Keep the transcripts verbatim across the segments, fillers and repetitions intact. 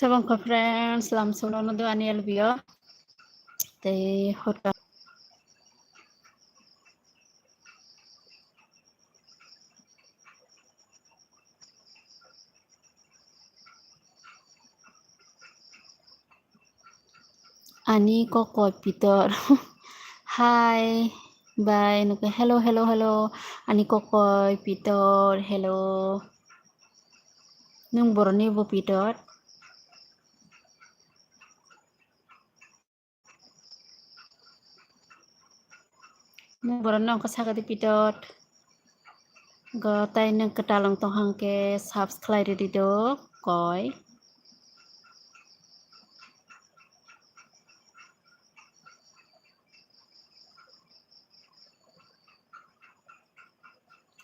Tabang kha friends, lam sono no do ani L B o. Tei hotka. Ani kokoi pitor. Hi, bye. Nuke hello, hello, hello. Ani kokoi pitor, hello. Nung boroni bo pitor. Nung borok nong khe sakadi pitot. Go tai nung kwtal wng tong hang khe subscribe rwdi do koi.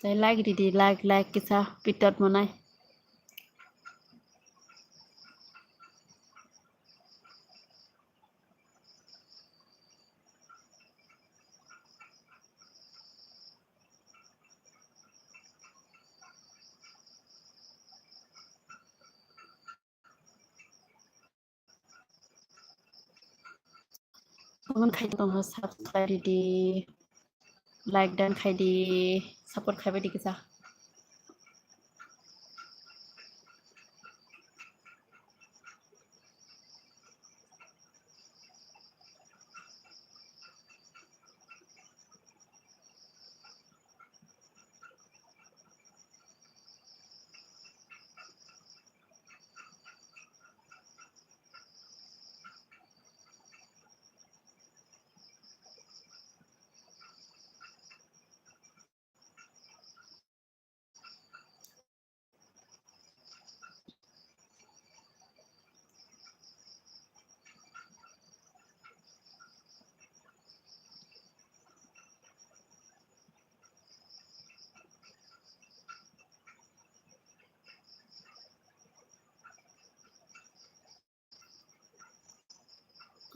Tai like rwdi, like, like kisa pitot monai. Comment khai tong ha, subscribe di, like dan khai di, support khai bai di kisa.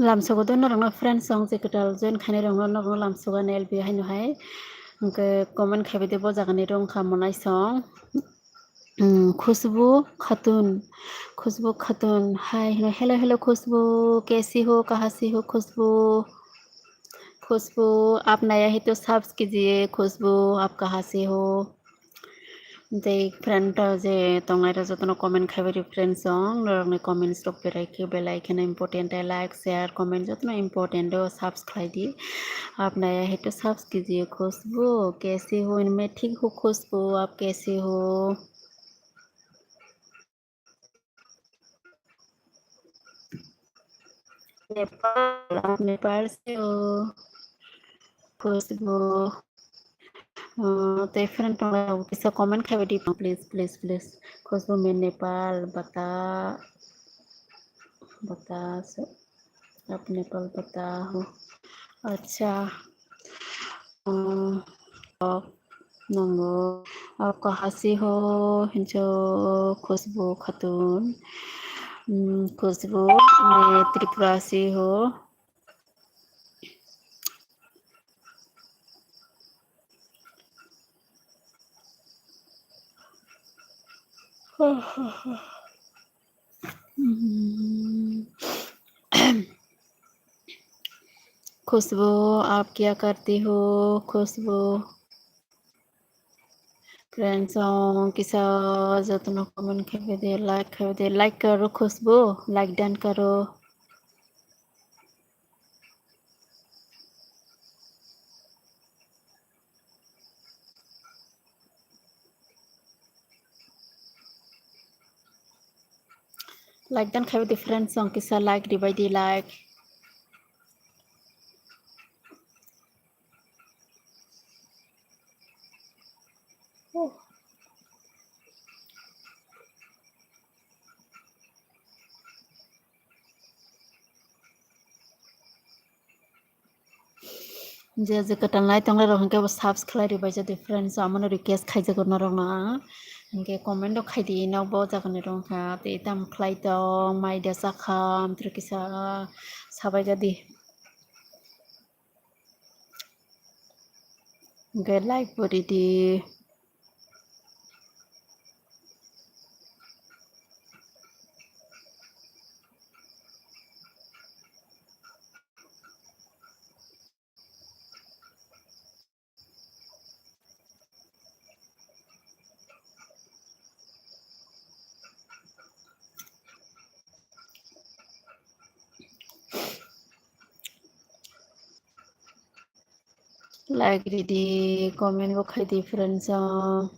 Lamsogo do norokno friends song je kwtal join khainai rokno norokno lamsogo ani L B haino hai. Hwnkhe comment khaibai de bo jagani rong kha monai song. Hmm, Khushbu Khatun, Khushbu Khatun, hi, hello, hello, hello, Khushbu, kaisi ho, kaha se ho, Khushbu? Khushbu, aap naya hai to subs kijiye, Khushbu, aap kaha se ho? Tei friend rok je tongnai rok jotono comment khaibai di friends song, norokni comments rok berai khe belai kheno important, tei like, share, comment jotono important o, subs khlai di. Aap naya hai to subs kijiye, Khushbu, kaisi ho, inme thik ho, Khushbu, aap kaisi ho? Nepal, aap Nepal se ho, Khushbu. Uh, tei friend tongo kisa comment khaibai di, please, please, please. Khushbu, main Nepal, bata, bata se, aap Nepal bata ho. Acha. Uh, Nango, aap kaha se ho, hinjo Khushbu Khatun. Hmm, Khushbu, main Tripura se ho. Khushbu, aap kya karti ho, Khushbu? Friends song kisa jotono comment khaibai de, like khaibai de, like karo Khushbu, like dan karo. Like dan khaibai di friends song kisa like ribai di like. Je je kwtal nai tongnai rok hwnkhe bo subs khlai ribai jadi friends, amono request khaijago norokno ang. Hwnkhe comment rok khaidi, nok bo jagani rok wngkha tei tamo khlai tong, mai da chakha, amtwrwi kisa sabai jadi. Hwnkhe like bo ridi. Like ridi, comment bo khaidi friends o.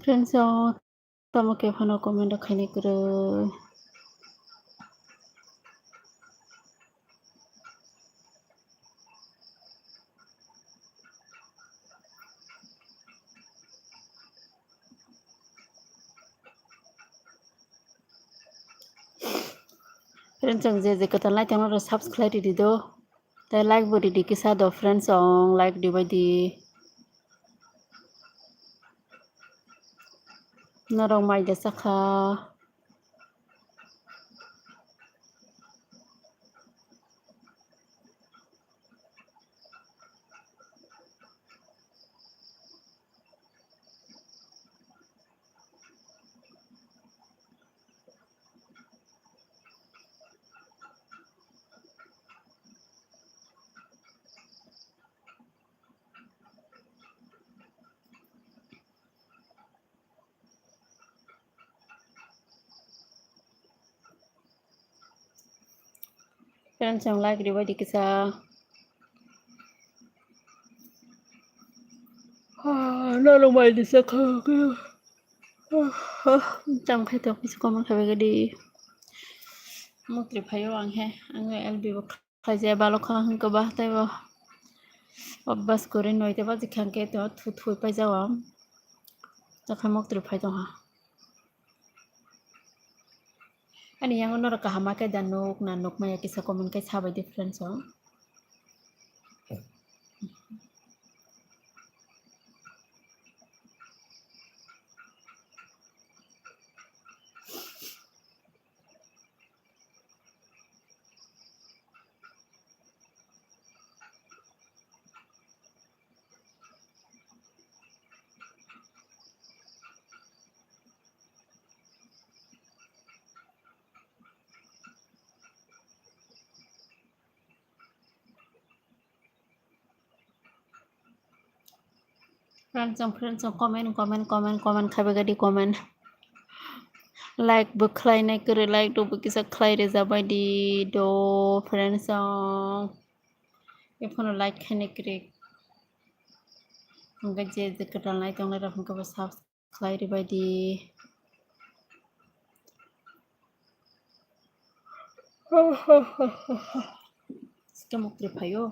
Friends, o tamo khe phano comment rok khainai kwrwi. Friends, ang je je kwtal nai tongno rw subscribe ridi do. Tei like bo ridi kisa do friends, ong like ribai di. Norok mai da sakha. Friends, ang like ribai di kisa. Ah, norok mai di sakha. Ah, ah, cham khai tok kisa comment khaibai di. Mukri phaio ang he, ang L B bo khlaijaya balokha hwnkhe ba teibo obbas kwrwi noita baji kha hwnkhe to thu thui paijao ang. Tokhe mukri phai tongkha. Ani yango norok kaham ma khe da nuk na nuk maya kisa comment khe sabai di friends o. Friends, friends, comment, comment, comment, comment khaibai di comment. Like bo khlainai kwrwi, like rok bo kisa khlai rwjabai di do friends. Ephano like khainai kwrwi. Hwnkhe je je kwtal nai tongnai rok hwnkhe bo subscribe khlai ribai di. Sikhe mukri phaio.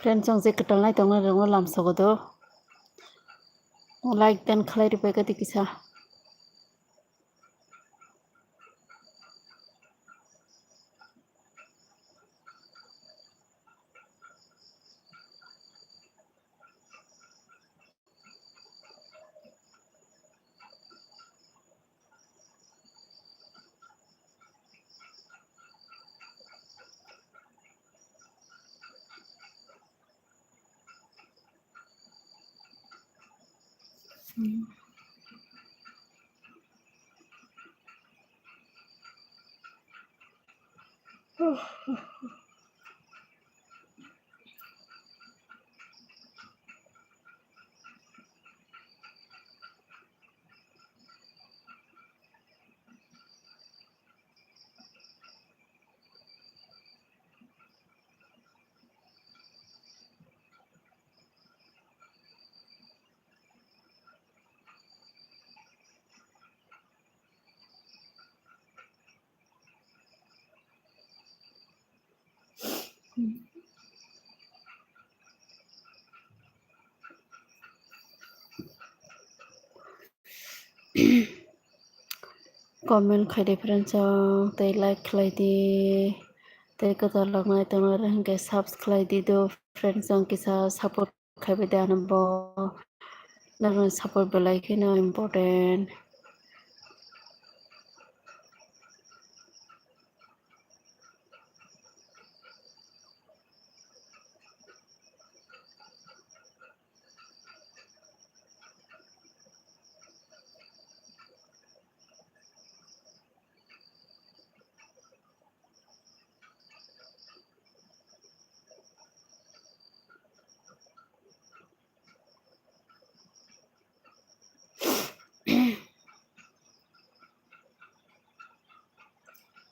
Friends, chwng je kwtal nai tongnai rokno lamsogo do. Like dan khlai rwbai kati kisa. Comment khai di friends, chwng tei like khlai di, tei kwtal rok nai tongnai rok hwnkhe subscribe khlai di do friends, chwng kisa support khaibai de ano bo, norokni support belai kheno important.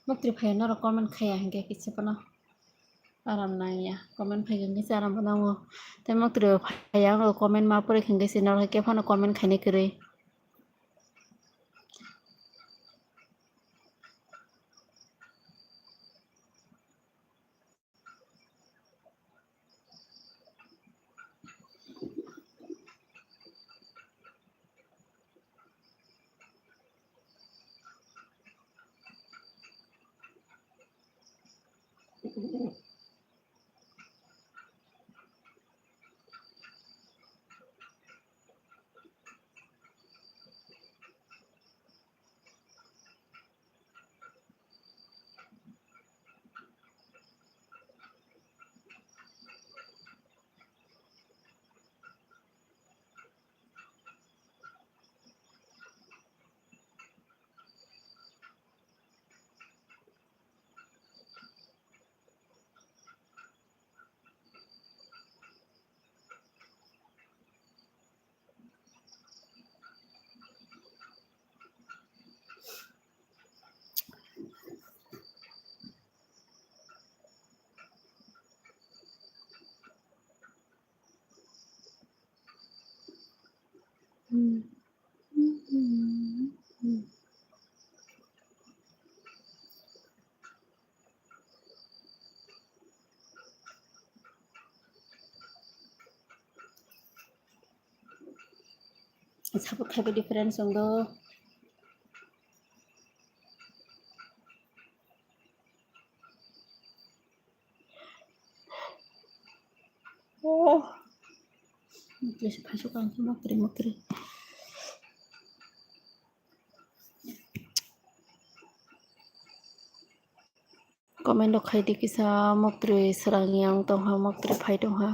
Muktri phaiya norok comment khaiya hinkhe kisa phano aram nangya, comment phai hinkhe se aram nango. Tei muktri phaiya ang comment ma pore hinkhe se norok khe phano comment khainai kwrwi. Support khaibai di friends, chwng do. Oh. Muktri se phaisu kang khe muktri, muktri. Comment rok khai di kisa, muktri srang yang tongha, muktri phai tongha.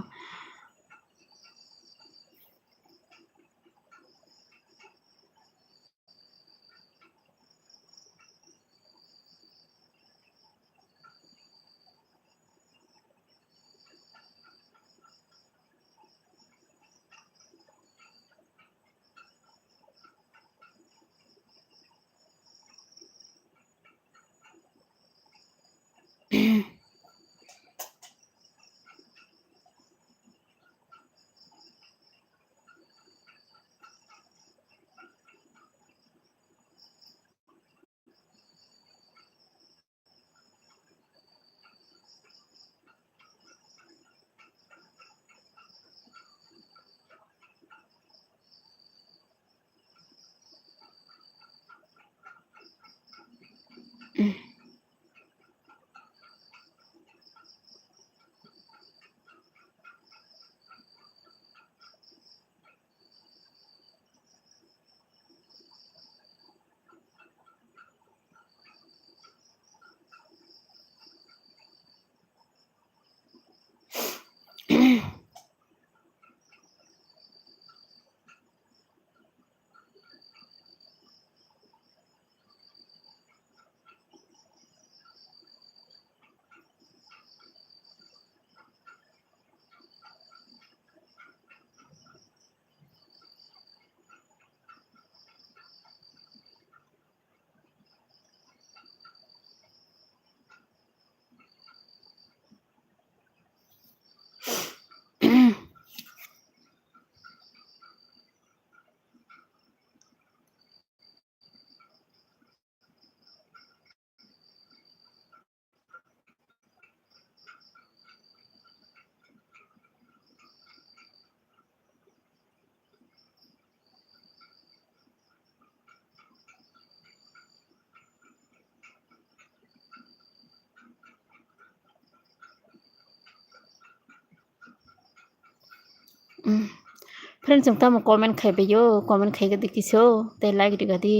Friends, ang tamo comment khai baio, comment khai gadi kiso, tei like ri gadi.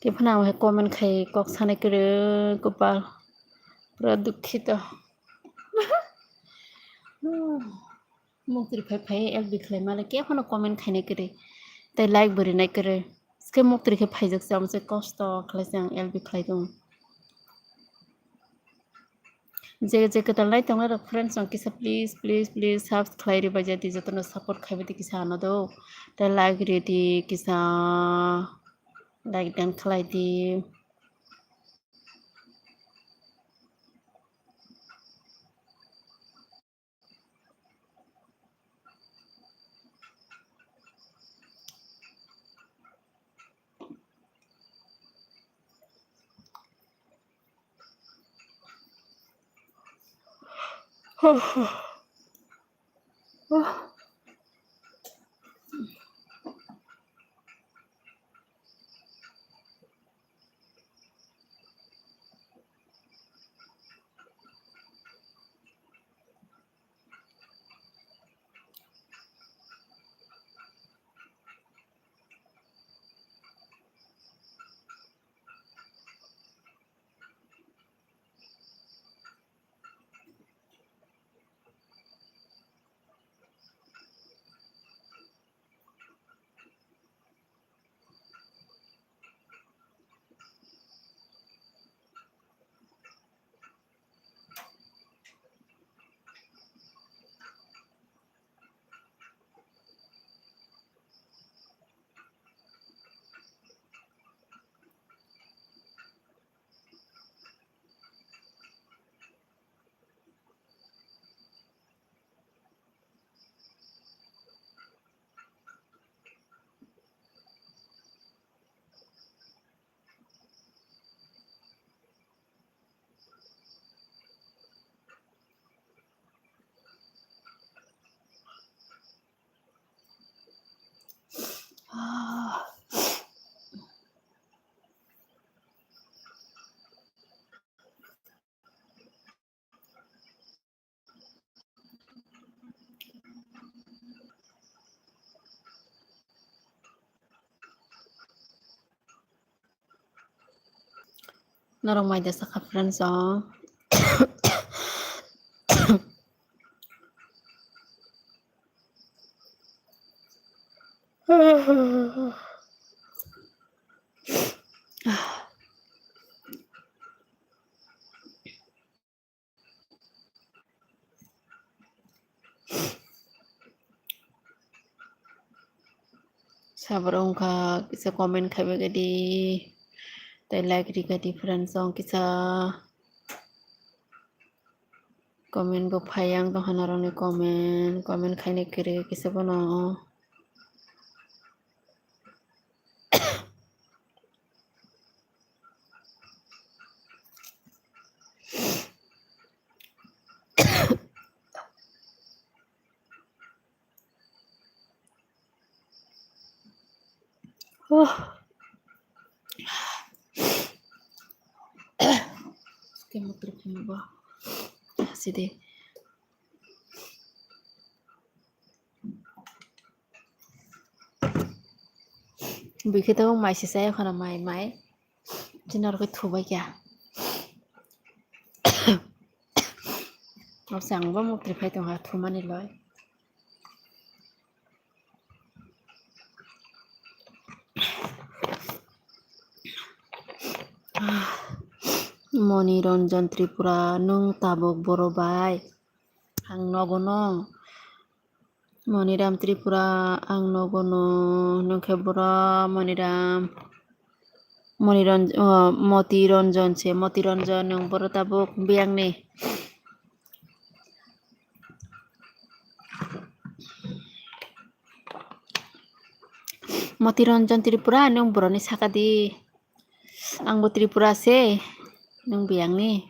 Khe phano ang hai comment khai kok sanai kwrwi, kopal. Pura dukhito. Muktri phai phai L B khlai male khe phano comment khainai kwrwi. Tei like bo rinai kwrwi. Sike muktri khe phaijak se, amo se kosto khlai se ang L B khlai tongo. Je, je kwtal nai tongnai rok friends, ang kisa please, please, please subscribe khlai ri bai jadi, jotono support khai bai di kisa ano do. Tei like ri di kisa, like dan khlai di. Norok mai da sakha friends o. Saborok wngkha kisa comment khaibai gadi, tei like ri gadi friends, chong kisa comment bo phai yang tongkha norokni comment, comment khainai kwrwi kisa bono. Oh. Motri phai bo. Sidi. Bikhe to mai se chai khana mai mai. Chini oro khe thubai kya. Abo se ang bo motri phai tongkha thumani loi. Moni Ranjan Tripura, nwng tabuk boro bai? Ang nogo no. Moniram Tripura, ang nogo no, nwng khe boro Moniram. Moniranj-, oh, Moti Ranjan se, Moti Ranjan nwng boro tabuk biyang ni. Moti Ranjan Tripura, nwng boroni saka di. Ang bo Tripura se, nwng biyang ni.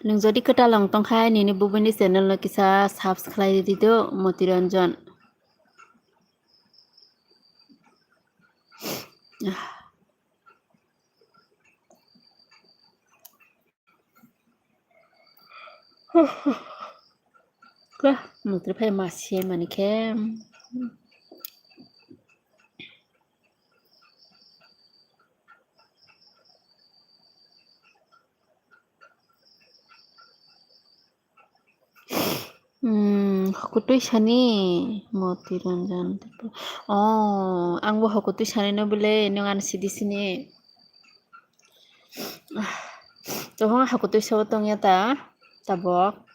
Nwng jodi kwtal wng tongkha, nini bubaini channel no kisa subscribe di do, Moti Ranjan. Khe motri phai ma se mani khe. Hmm, hokutwi sani Moti Ranjan. Oh, ang bo hokutwi sani no bile, nwng ani sidi sini. Tobong hokutwi sao tongya ta, tabok.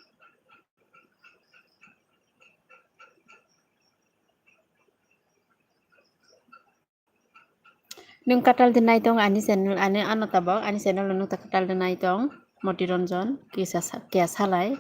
Nwng katal de nai tong ani channel, ani ano tabok ani channel no nwng ta katal de nai tong, Moti Ranjan, kisa sa-, kya salai.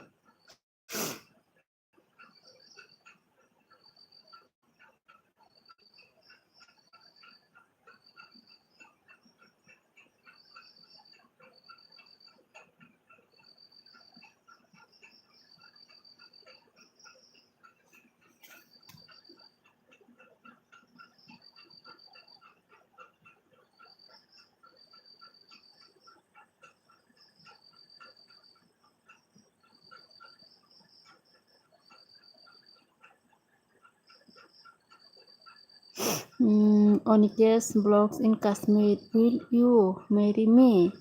Hmm, Onikesh vlogs in Kashmir, will you marry me?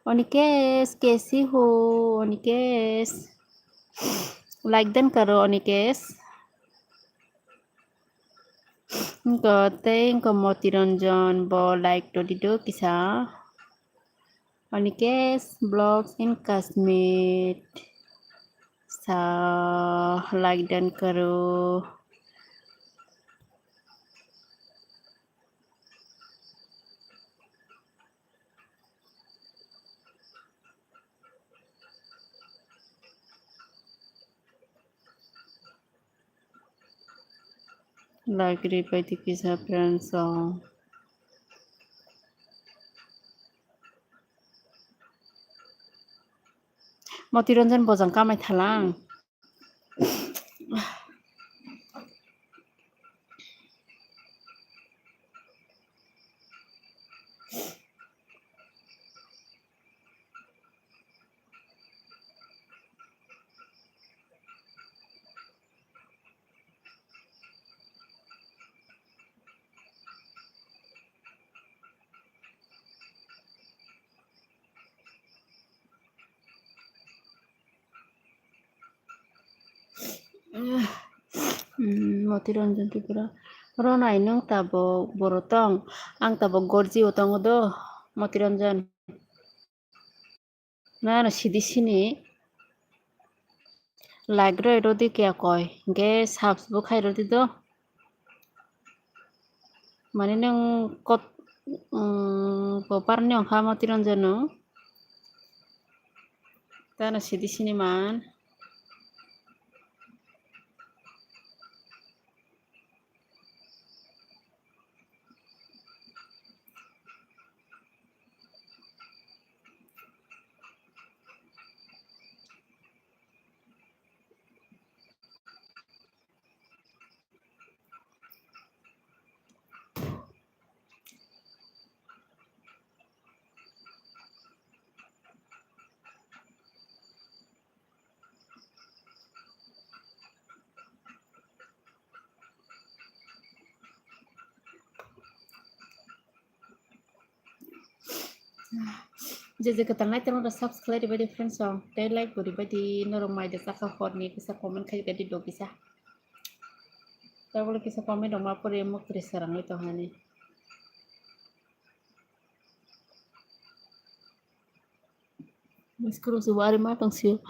Onikesh, kaisi ho, Onikesh? Like dan karo, Onikesh. Wngkha tei wngkha Moti Ranjan bo like rwdi do kisa. Onikesh vlogs in Kashmir. Sa like dan karo. Like ripai di kisa friends song. Moti Ranjan bojang kamai thalang. Hmm, Moti Ranjan Tripura. Ronai nwng tabok boro tong. Ang tabok gorji o tongo do, Moti Ranjan. Nano sidi sini like roi rodi kya koi, hingke subs bo khai rodi do. Mane nwng kot, um, kopar ni ongkha Moti Ranjan no. Tano sidi sini man. Je je kwtal nai tongno subscribe ribai di friends rok. Tei like bo ribai di norok mai de chakha horni kisa comment khai ribai di do kisa. Tabole kisa comment rok ma pore muk tri sarangwi tong hani. Muskuru se wari ma tong sio.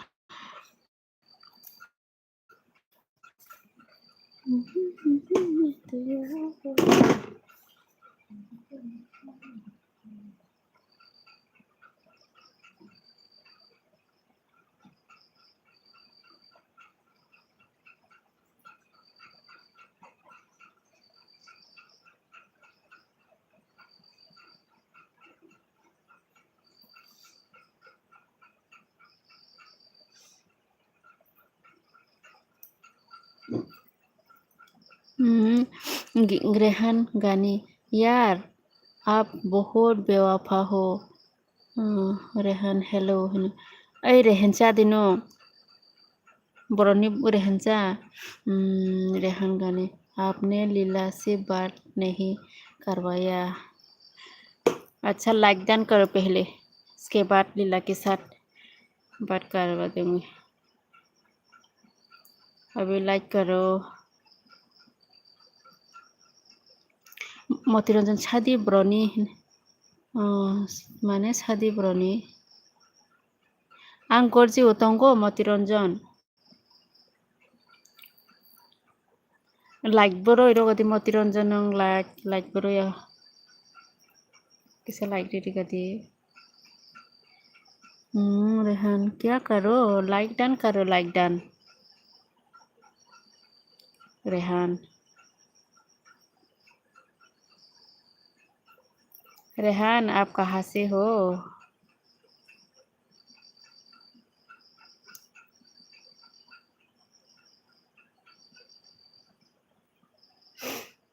Hmm, G-, Rehan Gani, "Yaar, aap bahut bewafa ho." Hmm, Rehan, hello, hino. Ai, Rehan cha dino. Boroni Rehan cha. Hmm, Rehan Gani, "Aapne Leela se baat nahi karwaya." Acha, like done karo pehle. Uske baad Leela ke saath baat karwa dungi. Abhi like karo. Motiranjan shadi boroni, oh, mane shadi boroni. Ang gorji o tongo Motiranjan. Like bo roi rogo di Motiranjan nang like, like bo roi ya. Kisa like di riga di. Hmm, Rehan, kya karo? Like done karo, like done. Rehan. Rehan, aap kahan se ho?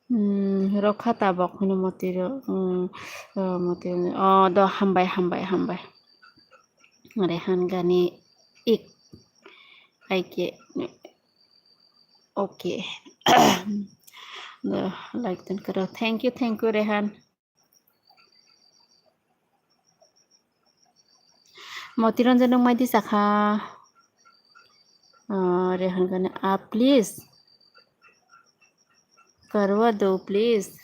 Hmm, rokha tabok hino motiro, hmm, oh, motiro, oh, do hambai, hambai, hambai. Rehan Gani ik, aike, okay. Do, like done karo. Thank you, thank you, Rehan. Motiranjan nung mai di sakha. Ah, Rehan Gani, ah, please. Karwa do, please.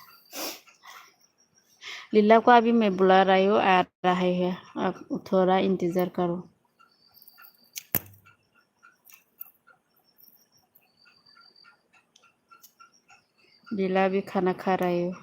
Leela ko abhi main bula raha hu, aa raha hai, ab thoda intezar karo. Leela bhi khana kha rahi ho.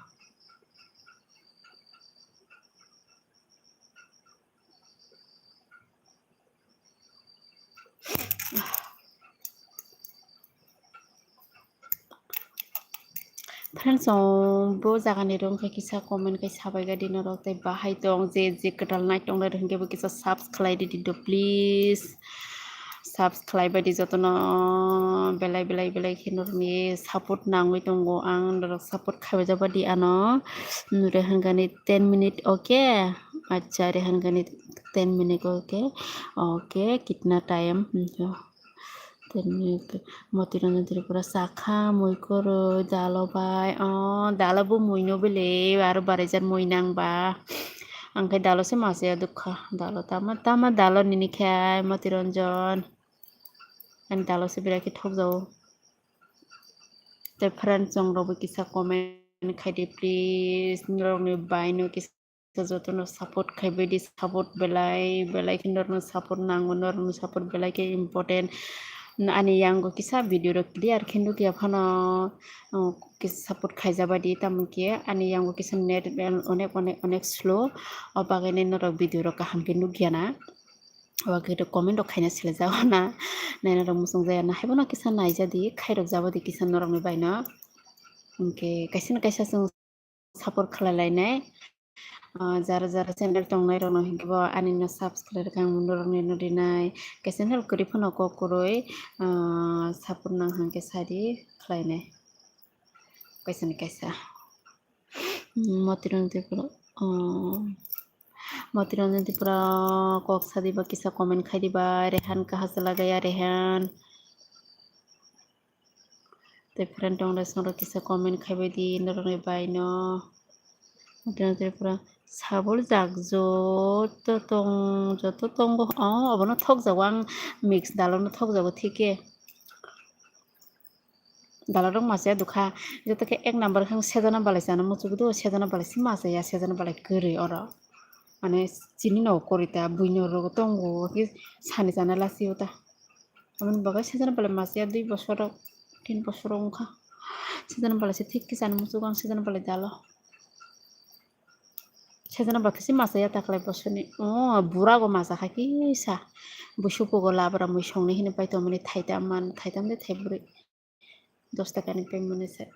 Friends, o bo jaga ni rong khe kisa comment khe sabai gadi norok tei bahai tong je je kwtal nai tong nai rok hwnkhe bo kisa subscribe di do please. Subscribe bai di jotono belai belai belai khe norokni support nangwi tongo ang, norok support khaibai jaba di ano. Nure hwnkhe ni ten minute, okay? Acha, re hwnkhe ni ten minute, okay? Okay, kitna time? Ten minute. Motiranjan Tripura sakha mui kwrwi dalo bai. O dalo bo mui no bele aro barijak mui nang ba. Ang khe dalo se ma se dukha. Dalo tama tama dalo nini khe Motiranjan. Ani dalo se birai khe thok jao. Tei friends chong rok bo kisa comment khai di please. Norok ni bai no kisa jotono support khai bai di, support belai belai khe norokno support nango, norokni support belai khe important. Ani yango kisa video rok clear khe nukya phano, uh, kisa support khaijaba di, tamo khe ani yango kisa net onek onek onek slow, o bagwi norok video rok kaham khe nukya na. Obo khe comment rok khaina sile jago na, naina rok muchung jaya na, haibono kisa naija di, khairok jabo di kisa norokni bai no. Hwnkhe kaisa na kaisa chwng support khlai lainai. Ah, jara jara channel tongnai rokno hwnkhe bo ani no subscribe khe ang norokni no rinai. Kaisa channel kwrwi phano kok kwrwi, ah, support nang hwnkhe sadi khlainai. Kaisa ni kaisa. Motiranjan Tripura, oh, Motiranjan Tripura kok sadi ba kisa comment khai di ba, Rehan kaha chala gaya Rehan. Tei friend tong rok kisa comment khai bai di norokni bai no. Motiranjan Tripura Sabul jak joto tong, joto tongo. Oh, obono thok jago ang mix dalo no thok jago thik khe. Dala rok masa ya dukha. Joto khe ek number khe sejana balai chana muchuk do, sejana balai se masa ya, sejana balai kwrwi oro. Mane chini no kwrwi ta, buino rogo tongo, khe sani chana lasi o ta. Aboni bagwi sejana balai masa ya, dui bosor rok, tin bosor rok wngkha. Sejana balai se thik khe chana muchuk ang sejana balai dalo. Sejana balai se masa ya taklai bosoni. Oh, bura go masa kha kisa. Busuku go labra mui songni hini pai tongmani thaitam man, thaitam de thaibrwi. Dos taka ni payment se.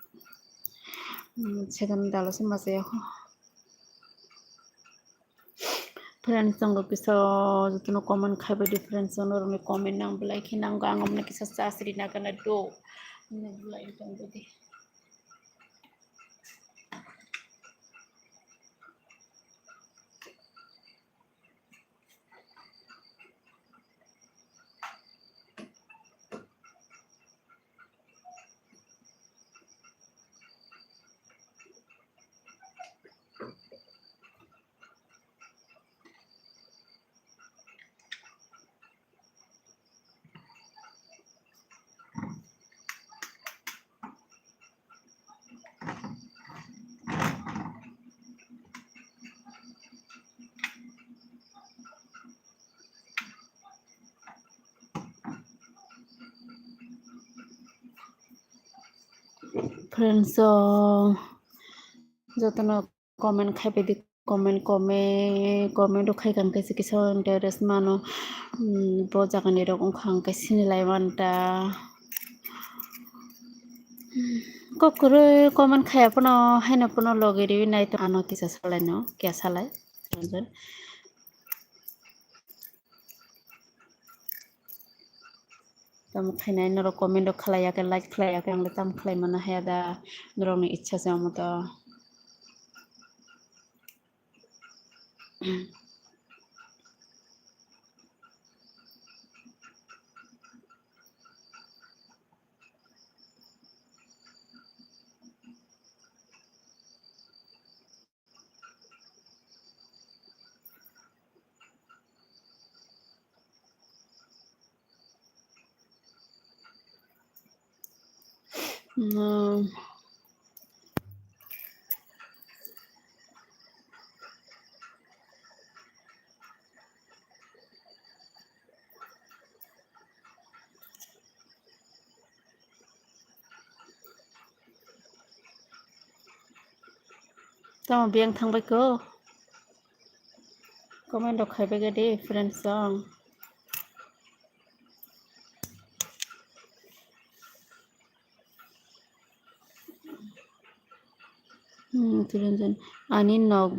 Hmm, second dalo se masa ya ho. Friends, tongo kisa jotono comment khai bai di friends, norokni comment nang belai khe nango, ang omne kisa chasri nagana do. Nang belai tong di. Friends, o jotono comment khai bai di, comment, comment, comment rok khai kha hwnkhe se kisa interest mano. Hmm, bo jagani rok wngkha hwnkhe sinilai manta. Kok kwrwi comment khaiya phano haino phano logi riwi nai tong ano kisa salaino, kya salai. Tamo khainai norok comment rok khlai ya khe, like khlai ya khe, ang le tamo khlai mano haya da, norok ni ichha se omo to. Hmm. Tamo biyang thangbai ko? Comment rok khaibai khe di friends song. Hmm, Chiranjan. Ani nok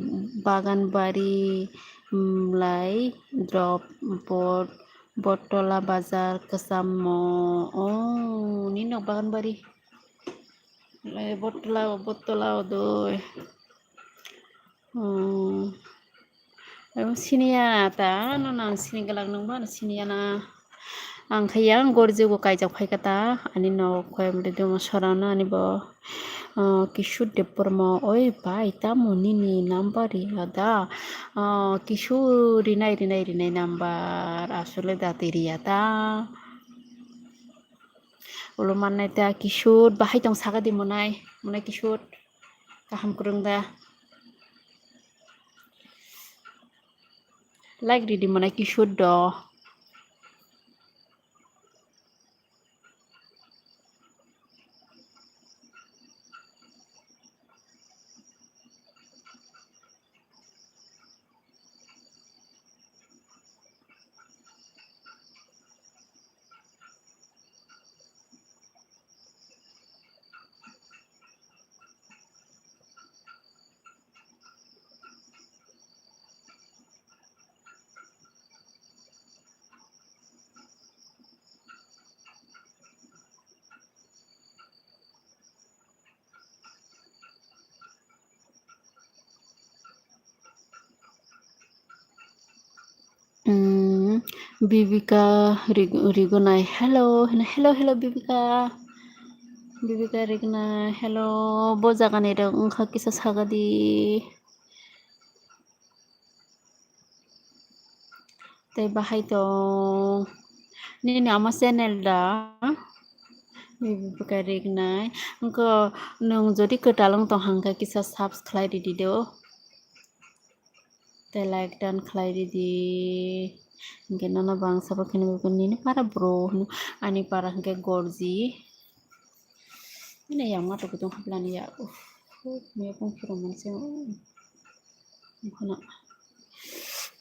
bagan bari, mlai drop bot Bottola bazar kwcham mo. Oh, ni nok bagan bari. Mlai Bottola, Bottola o doi. Hmm. Abo siniya ta, ano nang sini galak nang ba siniya na. Ang khe yang gorjego kaijak phai kha ta, ani nok khe bwdwi duma sorano ani bo, ah, Kishore Debbarma, oi bai, tamo nini number riya da? Ah, Kishore rinai, rinai, rinai number, asole da twi riya ta. Ulo mannai ta Kishore, bahai tong saka di monai, monai Kishore, kaham kwrwng da? Like ridi monai Kishore do. Hmm, Bibika Rig-, Rigunai. Hello, hello, hello, Bibika. Bibika Rigunai. Hello, bo jagani rok wngkha kisa sagadi. Tei bahai tong nini ama channel da? Bibika Rignai. Wngkha nwng jodi kwtal wng tong hwnkhe kisa subs khlai ridi do. Tei like dan khlai ridi. Hwnkhe nono bangsa bo kheno nini para bro hwno, ani para hwnkhe Gorji. Ini yang ma toko tong hablani ya. Uh, uh, mepung phuru manse. Khuna.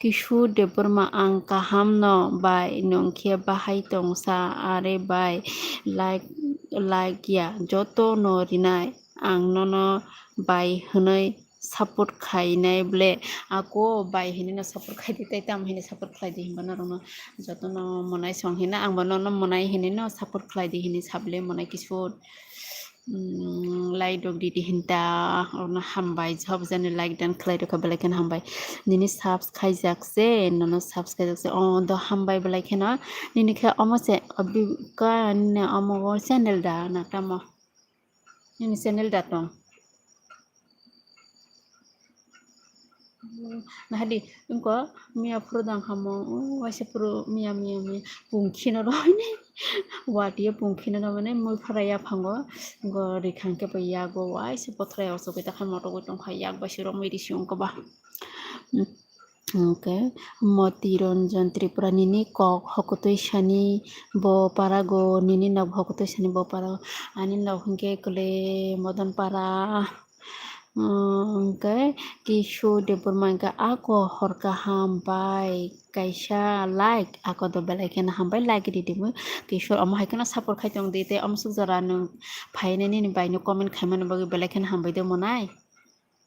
Kishore Debbarma, ang kaham no bai, nwng khe bahai tongsa, are bai, like, like ya, joto no rinai, ang nono bai hwnwi support khainai ble, ako bai hwnwi no support khaidi, tei tamo hwnwi support khlaidi hinba norokno jotono monai song hino, angbo nono monai hwnwi no support khlaidi hwnwi sable monai Kishore. Mm, like rok ridi hinta, ono hambai, job jani like dan khlai rokha belai kheno hambai. Nini subs khaijak se, nono subs khaijak se, o do hambai belai kheno. Nini khe omo se, obi-, ka, nini omo channel da na tamo? Nini channel da tong? Nahadi, wngkha miya phuru dang hamo, o, waisa phuru miya, miya, miya, pung khino rw hini, wati o pung khino rw mane mui phara yaphango, wngkha rikha hwnkhe bo yago, waisa bothra ya, o, chogwi ta kha moto gwi tong kha, yak bai se romwi risi wngkha ba. Hwnkhe Moti Ranjan Tripura nini kok hokotwi sani bo parago, nini nok hokotwi sani bo parago, ani nok hwnkhe kwlwi Modon para. Hwnkhe Kishore Debbarma hwnkhe ako hor kaham bai kaisa like, ako do belai kheno hambai like ridi bo. Kishore omo hai kheno support khai tong di, tei omo suk jora nwng phainai nini bai no comment khaimani bagwi belai kheno hambai de monai.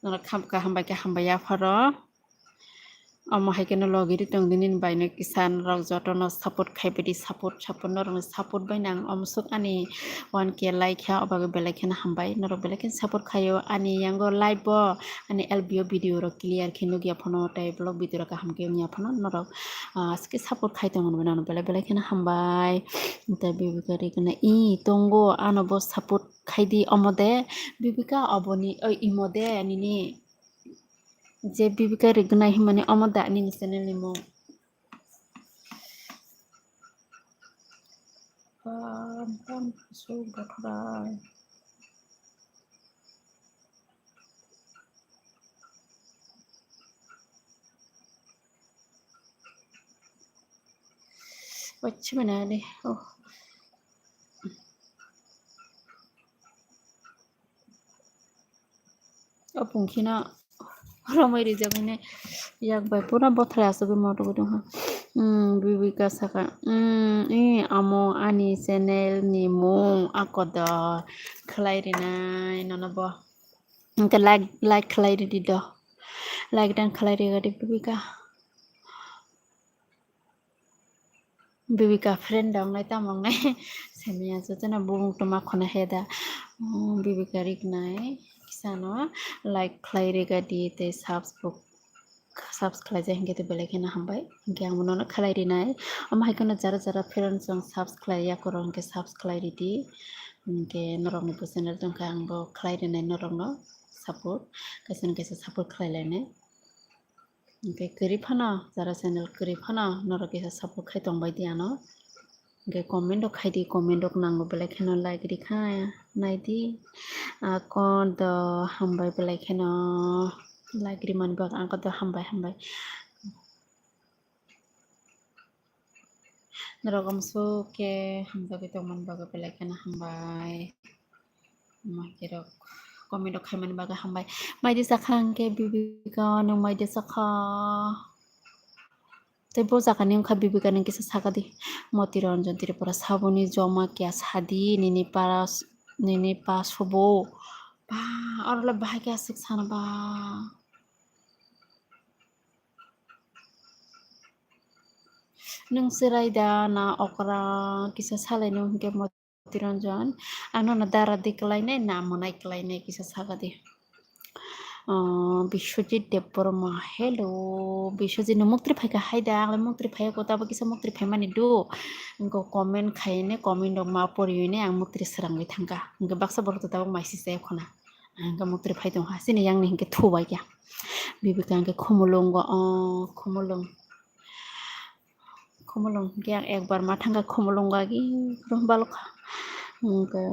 Norok kham kaham bai khe hambai yapharo. Omo hai kheno logi ri tong di nini bai no kisa norok jotono support khai bai di, support, support norokni support bai nang omo suk ani one K like kha, o bagwi belai kheno hambai, norok belai kheno support khaio ani yango live bo, ani L B O video rok clear khe nukya phano tei vlog video rok kaham khe wngya phano norok, ah, aske support khai tongmani bai nang belai belai kheno hambai. Tei Bibika Rignai i tongo ano bo support khaidi omo de Bibika oboni, oi, imo de nini. Je Bibika Rignai himani omo da nini channel ni mung? Pam, pam, su, bathrai. Wachimana de, oh. O pungkhino romwi rijak hwnwi yak bai pura bothrai asugwi moto gwi tongkha. Hmm, Bibika saka, hmm, i amo ani channel ni mung akodo khlai rinai nono bo. Hwnkhe like, like khlai ridi do. Like dan khlai riga di Bibika. Bibika friend da wngnai tamo wngnai. Semiya jotono bumung toma khona he da. Hmm, Bibika Rignai kisano like khlai riga di tei subs bo, subs khlai jai hwnkhe tei belai kheno hambai. Hwnkhe ang bono khlai rinai. Omo hai kheno jara jara friend chwng subs khlai ya koro hwnkhe subs khlai ridi. Hwnkhe norokni bo channel tongkha ang bo khlai rinai norokno support. Kaisa na kaisa support khlai lainai. Hwnkhe kwrwi phano, jara channel kwrwi phano norok kisa support khai tongbai di ano. Hwnkhe comment rok khai di, comment rok nango belai kheno like rikha, nai di. Ako do hambai belai kheno like rimani bagwi, ako do hambai hambai. Norok amsuk khe hamjagwi tongmani bagwi belai kheno hambai. Maikhe rok comment rok khaimani bagwi hambai. Maidi sakha hwnkhe Bibika, nwng maidi sakha? Tei bo jaga ni wngkha Bibika, nwng kisa sakha di. Moti Ranjan Tripura, saboni joma kya sadi nini para, nini pa sobo. Ba, oro le bahai khe aswk sana ba. Nwng chwrai da na okra kisa salai nw hwnkhe Moti Ranjan. Ano na dara di kwlainai na mwnai kwlainai kisa saka di. Ah, Biswajit Debbarma, hello. Biswajit no muktri phaikha haida, ang muktri phaiya ko tabo kisa muktri phaimani do. Wngkha comment khaine, comment rok ma poriyoine ang muktri srangwi thangkha. Wngkha baksa borok to tabuk maisi se khona. Ang muktri phai tongkha, chini yang ni hinkhe thubai kha. Bibika hinkhe khumulung go, oh, khumulung. Khumulwng hwnkhe ang ekbar ma thangkha Khumulwng agi balokha. Hwnkhe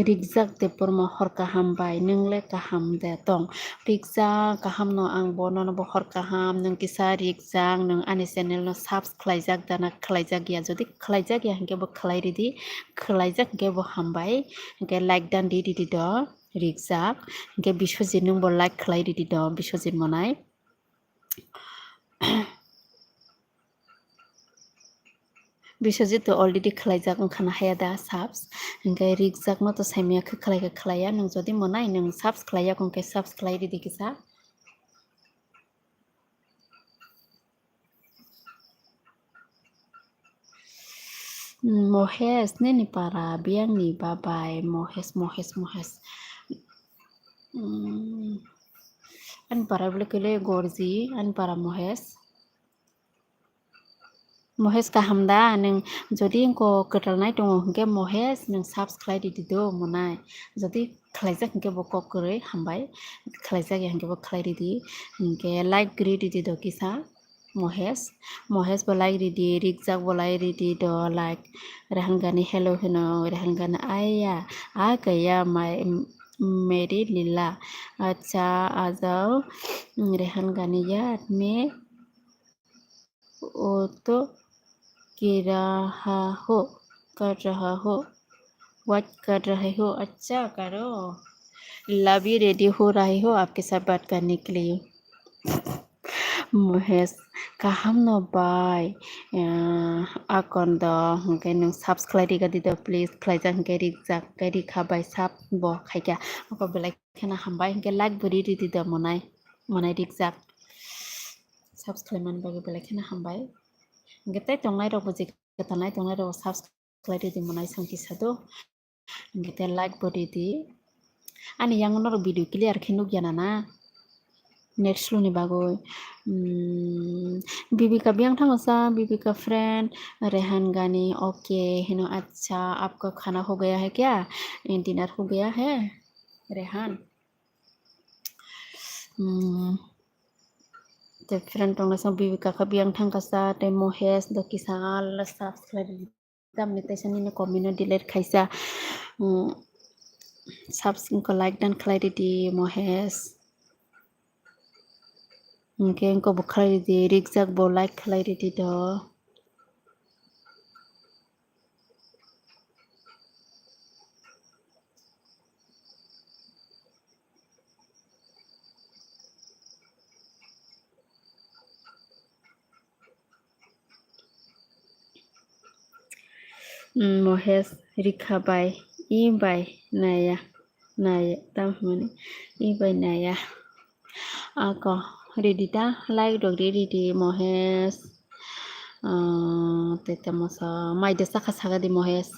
Rijak Debbarma hor kaham bai, nwng le kaham de tong? Rijak kaham no, ang bo nono bo hor kaham, nwng kisa Rijak, nwng ani channel no subs khlaijak da na khlaijak ya? Jodi khlaijak ya hwnkhe bo khlai ridi, khlaijak hwnkhe bo hambai, hwnkhe like dan di ridi do Rijak, hwnkhe Biswajit nwng bo like khlai ridi do Biswajit Monai. Biswajit to already khlaijak wngkha na haya da subs. Hwnkhe Rijak no to saimanya khe khlai khe khlaiya. Nwng jodi Monai nwng subs khlaiya wngkhe subs khlai ridi kisa. Mohes nini para biyang ni babai, Mohes, Mohes, Mohes. Hmm. Ani para bole kele Gorji, ani para Mohes. Mohes kaham da, nwng jodi wngko kwtal nai tongo hwnkhe Mohes nwng subs khlai ridi do Monai. Jodi khlaijak hwnkhe bo kok kwrwi hambai, khlaijak ya hwnkhe bo khlai ridi, hwnkhe like kwrwi ridi do kisa Mohes. Mohes bo like ridi, Rijak bo like ridi do like. Rehan Gani hello hino, Rehan Gani aya, a kaya mai, meri lila. Acha, ajao, Rehan Gani yaad mein वो तो कर रहा हो, कर रहा हो, what कर रहे हो? अच्छा करो। लव यू, रेडी हो रही हो आपके साथ बात करने के लिए। Mohes, kaham no bai, akon do, hwnkhe nwng subs khlai rika di do, please, khlaijak hwnkhe rijak, hwnkhe rikha bai sub bo khaikha, oko belai kheno hambai, hwnkhe like bo ri ridi do Monai, Monai Rijak. Subs khlaimani bagwi belai kheno hambai. Hwnkhe tei tongnai rokbo je kwtal nai tongnai rokbo subs khlai ridi Monai song kisa do. Hwnkhe tei like bo ridi. Ani yang norok video clear khe nukya nana. Net slow ni bagwi. Hmm, Bibika biyang thango sa, Bibika friend, Rehan Gani, okay, hino, acha, apko khana ho gaya hai kya? Dinner ho gaya hai, Rehan? Hmm. Tei friend tongnaisong Bibika kha biyang thangkha sa, tei Mohes do kisa subs khlai ridi. Tamni teisa nini comment no delete khaisa. Hmm. Subs wngkha like dan khlai ridi Mohes. Hwnkhe wngkha bo khlai ridi, Rijak bo like khlai ridi do. Hmm, Mohes, rikha bai, i bai naya, naya, tam hwnmani, i bai naya. Ako, ridi ta, like rok ri ridi, Mohes. Ah, tei tamo sa, mai de sakha saga di, Mohes.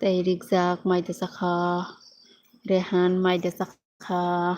Tei Rijak, mai de sakha, Rehan, mai de sakha.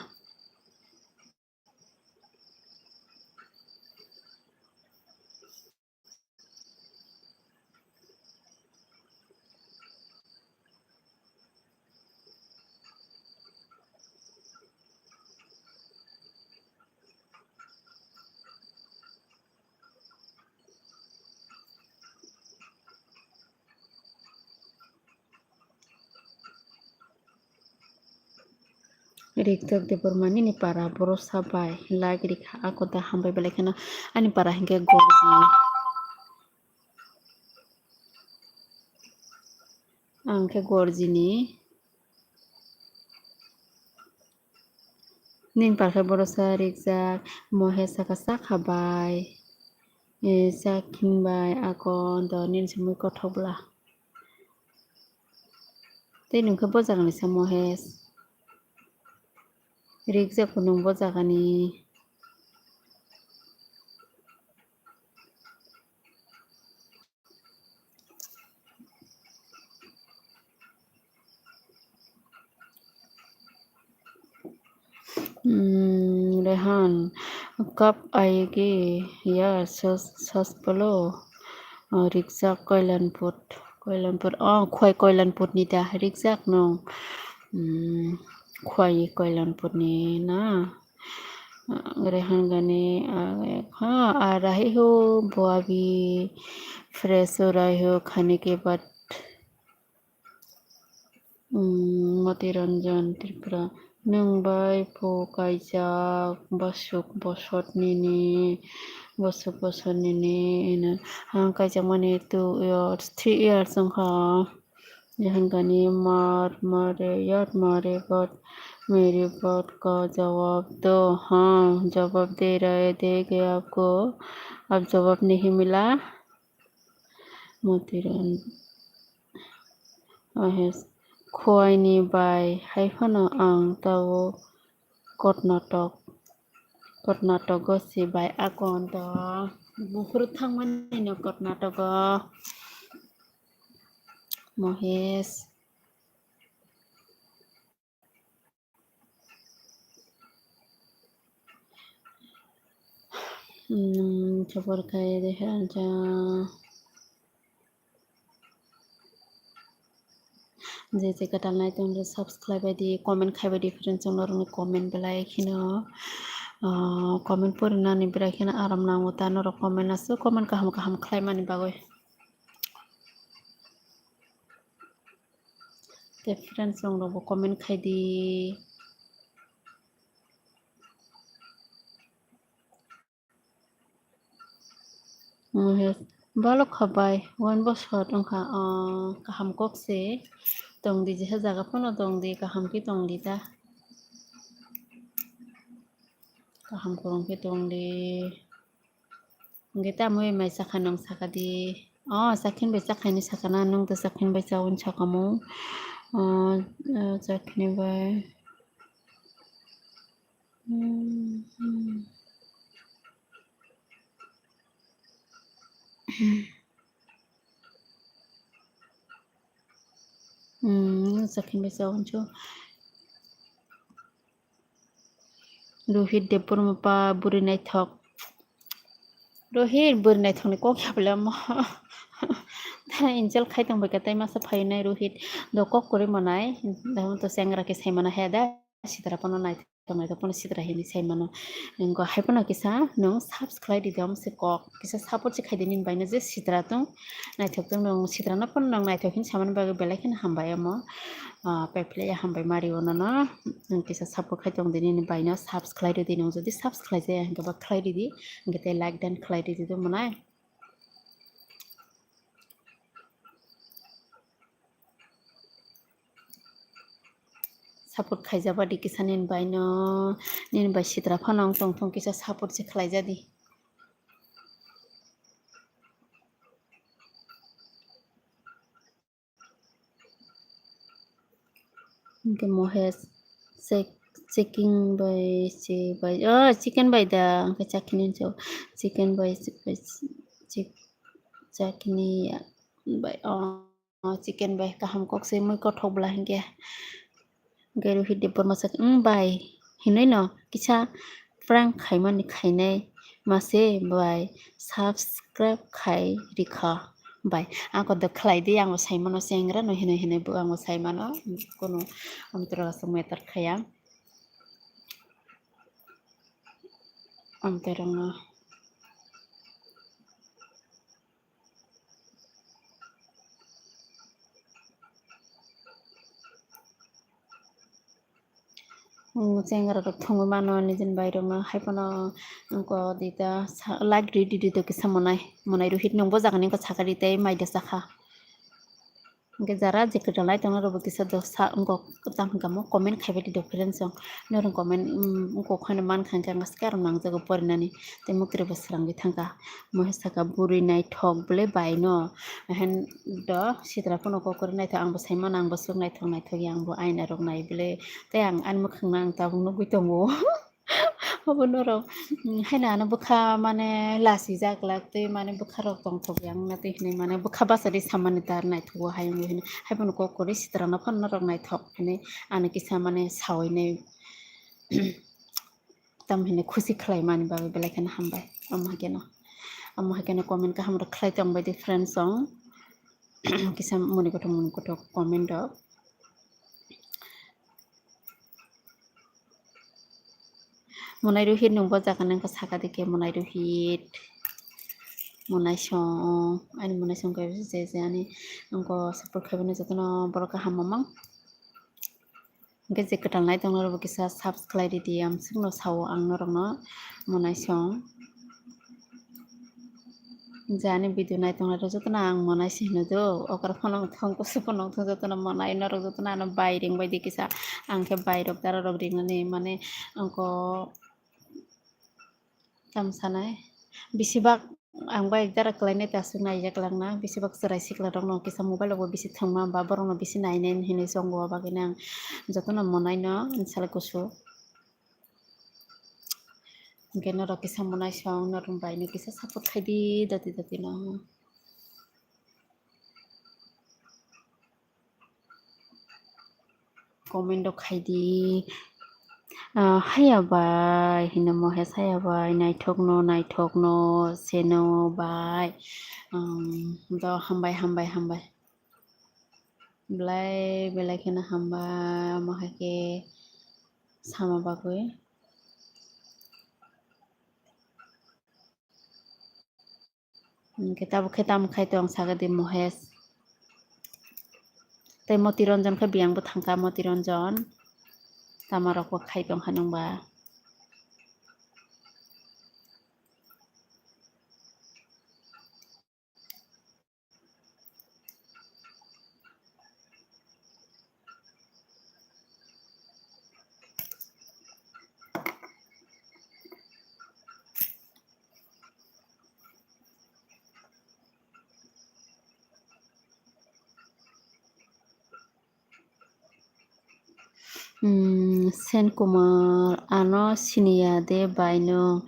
Rijak Debbarma nini para borosa bai like rikha, ako da hambai belai kheno ani para hinkhe Gorji. Ang khe Gorjini. Nini para khe borosa Rijak, Mohes saka sakha bai. Eh, sak himbai ako do nini se mui kothok bwla. Tei nwng khe bo jagani se Mohes. Rijak bo nwng bo jagani. Hmm, Rehan, kap aige ya, sas, sas bolo. Oh, Rijak Koilanpur, Koilanpur. Oh, Khwai Koilanpur ni da, Rijak nwng. Hmm, Khwai Koilanpur ni na. Rehan gani, ah, ha, ah, rahi ho, bo abhi fresh ho rahi ho khane ke baad. Hmm, Moti Ranjan Tripura, nwng bai phu kaijak bosuk bosot nini, bosuk bosot nini, ino, ang kaijak mani two years, three years wngkha. Rehan gani, mar mare, yaad mare, but mere baat ka jawab do, ha, jawab de rahe, de gaya aapko, ab jawab nahi mila. Moti Ranjan. Ohe, Khowaini bai hai phano ang tabuk Karnatok, Karnatogo se bai akon to buphuru thangmani no Karnatogo. Mohesh. Hmm, khobor khai de acha. Je je kwtal nai tong subscribe bai di, comment khai bai di, friends, chwng norokni comment belai kheno, ah, comment porinani belai kheno aram nango ta norok comment aswk comment kaham kaham khlaimani bagwi. Te friends, chwng rokbo comment khai di. Ohe, balok kha bai, one bosor wngkha, ah, kaham kok se tong di, jeha jaga phano tong di, kaham khe tong di ta. Kaham kwrwng khe tong di. Hwnkhe tamo mai sakha nang saka di. Oh, sakhin bai sakhaini sakana, nwng to sakhin bai chawin sakamo. Oh, oh, sakhin bai. Hmm, hmm. Hmm, sakhin bai chawin cho. Rohit Debbarma pa bwrwi naithok. Rohit bwrwi naithokni kok ya bwle omo. Insult khai tong bai kha tei masa phainai Rohit. Do kok kwrwi manai. Dahon to sengra khe sai mano he da. Sitra phano naithok naithok phano sitra hinwi sai mano. Wngkha hai phano kisa nwng subscribe di dam se kok. Kisa support se khai di nini bai no je sitra tong. Naithok tong nwng sitra no phano nwng naithok hinwi samani bagwi belai kheno hambai omo. Ah, paiphlaiya hambai mari o nono. Nwng kisa support khai tong di nini bai no subscribe rw di, nwng jodi subscribe jaya hwnkhe ba khlai rw di, hwnkhe tei like dan khlai rw di do mwnai. Support khaijak ba di kisa nini bai no, nini bai sitra phano wng tong thung kisa support se khlai ja di. Hwnkhe Mohesh, chik-, chicken bai, chi bai, oh, chicken bai da, hwnkhe chakhini hinwi chicken bai, chi-, bai, chi-, chakhini bai, oh, chicken bai, kaham kok se mui kothok bwla hwnkhe. Hwnkhe Rohit Debbarma sak, "Wng bai, hinwi no kisa prank khaimani khainai mase bai subscribe khai rikha bai." Ako do khlai di, ang bo sai mano, sengra no hinwi hinwi bo ang bo sai mano, kono amtwrok aswk matter khaya. Amtwrwngno. Hmm, chengra rok thwngwi mano nijini bai rokno, hai phano wngkha dita sa-, like rw di, rw di kisa monai, monai Rohit nwng bo jaga ni wngkha saka di tei mai da sakha. Hwnkhe jara je kwtal nai tongna rokbo kisa do sa wngkha, tamo comment khaibai di do friends rok. Norok comment, um, wngkha kheno mankha hwnkhe ang aske aro nangjago porinani tei muktrwi bo swrangwi thangkha. Mo saka bwrwi naithok bwle bai no. Ahan do sitra phano kok kwrwi naithok, ang bo sai mano, ang bo swk naithok naithok ya, ang bo aina rok nai bwle. Tei ang ani mwkhang no ang tabuk nugwi tongo. Obo norok, mm, haino ano bwkha mane lachijak lak tei mane bwkha rok tongthok ya wngna twi hinwi mane bwkha bachari samani tar naithogo hai wngwi hinwi. Hai phano kok kwrwi sitra no phano norok naithok hinwi ano kisa mane sawi nai. Tamo hinwi khusi khlai mani bagwi belai kheno hambai. Omo hai kheno, omo hai kheno comment kaham rok khlai tongbai di friends song. Kisa moni kothok moni kothok comment rok. Monai Rohit nungbo jaga nangkha saka dikhe Monai Rohit. Monai song, ani Monai song khe je je ani nungko support khaibani jotono borok kaham mamang. Hingke je kwtal nai tongna rokbo kisa subscribe khlai ridi, ang swkno sao ang norokno Monai song. Je ani video nai tongna rok jotono ang Monai se hino do, okra phano wngthong, kusu phano wngthong jotono Monai norok jotono ano bai ring bai di kisa, ang khe bai rok dara rok ringnani mane angko Tamo sanai, bisi bak ang bai dara kwlainai ta aswk naijak langna, bisi bak chwrai sikla rokno kisa mobile rokbo bisi thwngma ba borokno bisi nainai hinwi chongo, abagwino ang jotono Monai no salai kusu. Hwnkhe norok kisa Monai song norok bai no kisa support khaidi doti doti no. Comment rok khaidi. Ah, haya bai, hino Mohes haya bai, naithokno, naithokno, seno bai. Um, do hambai, hambai, hambai. Belai, belai kheno hambai, omo hai khe sama bagwi. Hwnkhe tabuk khe tamo khai tong saga di Mohes. Tei Moti Ranjan khe biyang bo thangkha Moti Ranjan. Tama rok bo khai tong kha nungba. Hmm, Sen Kumar, ano siniya de bai nwng?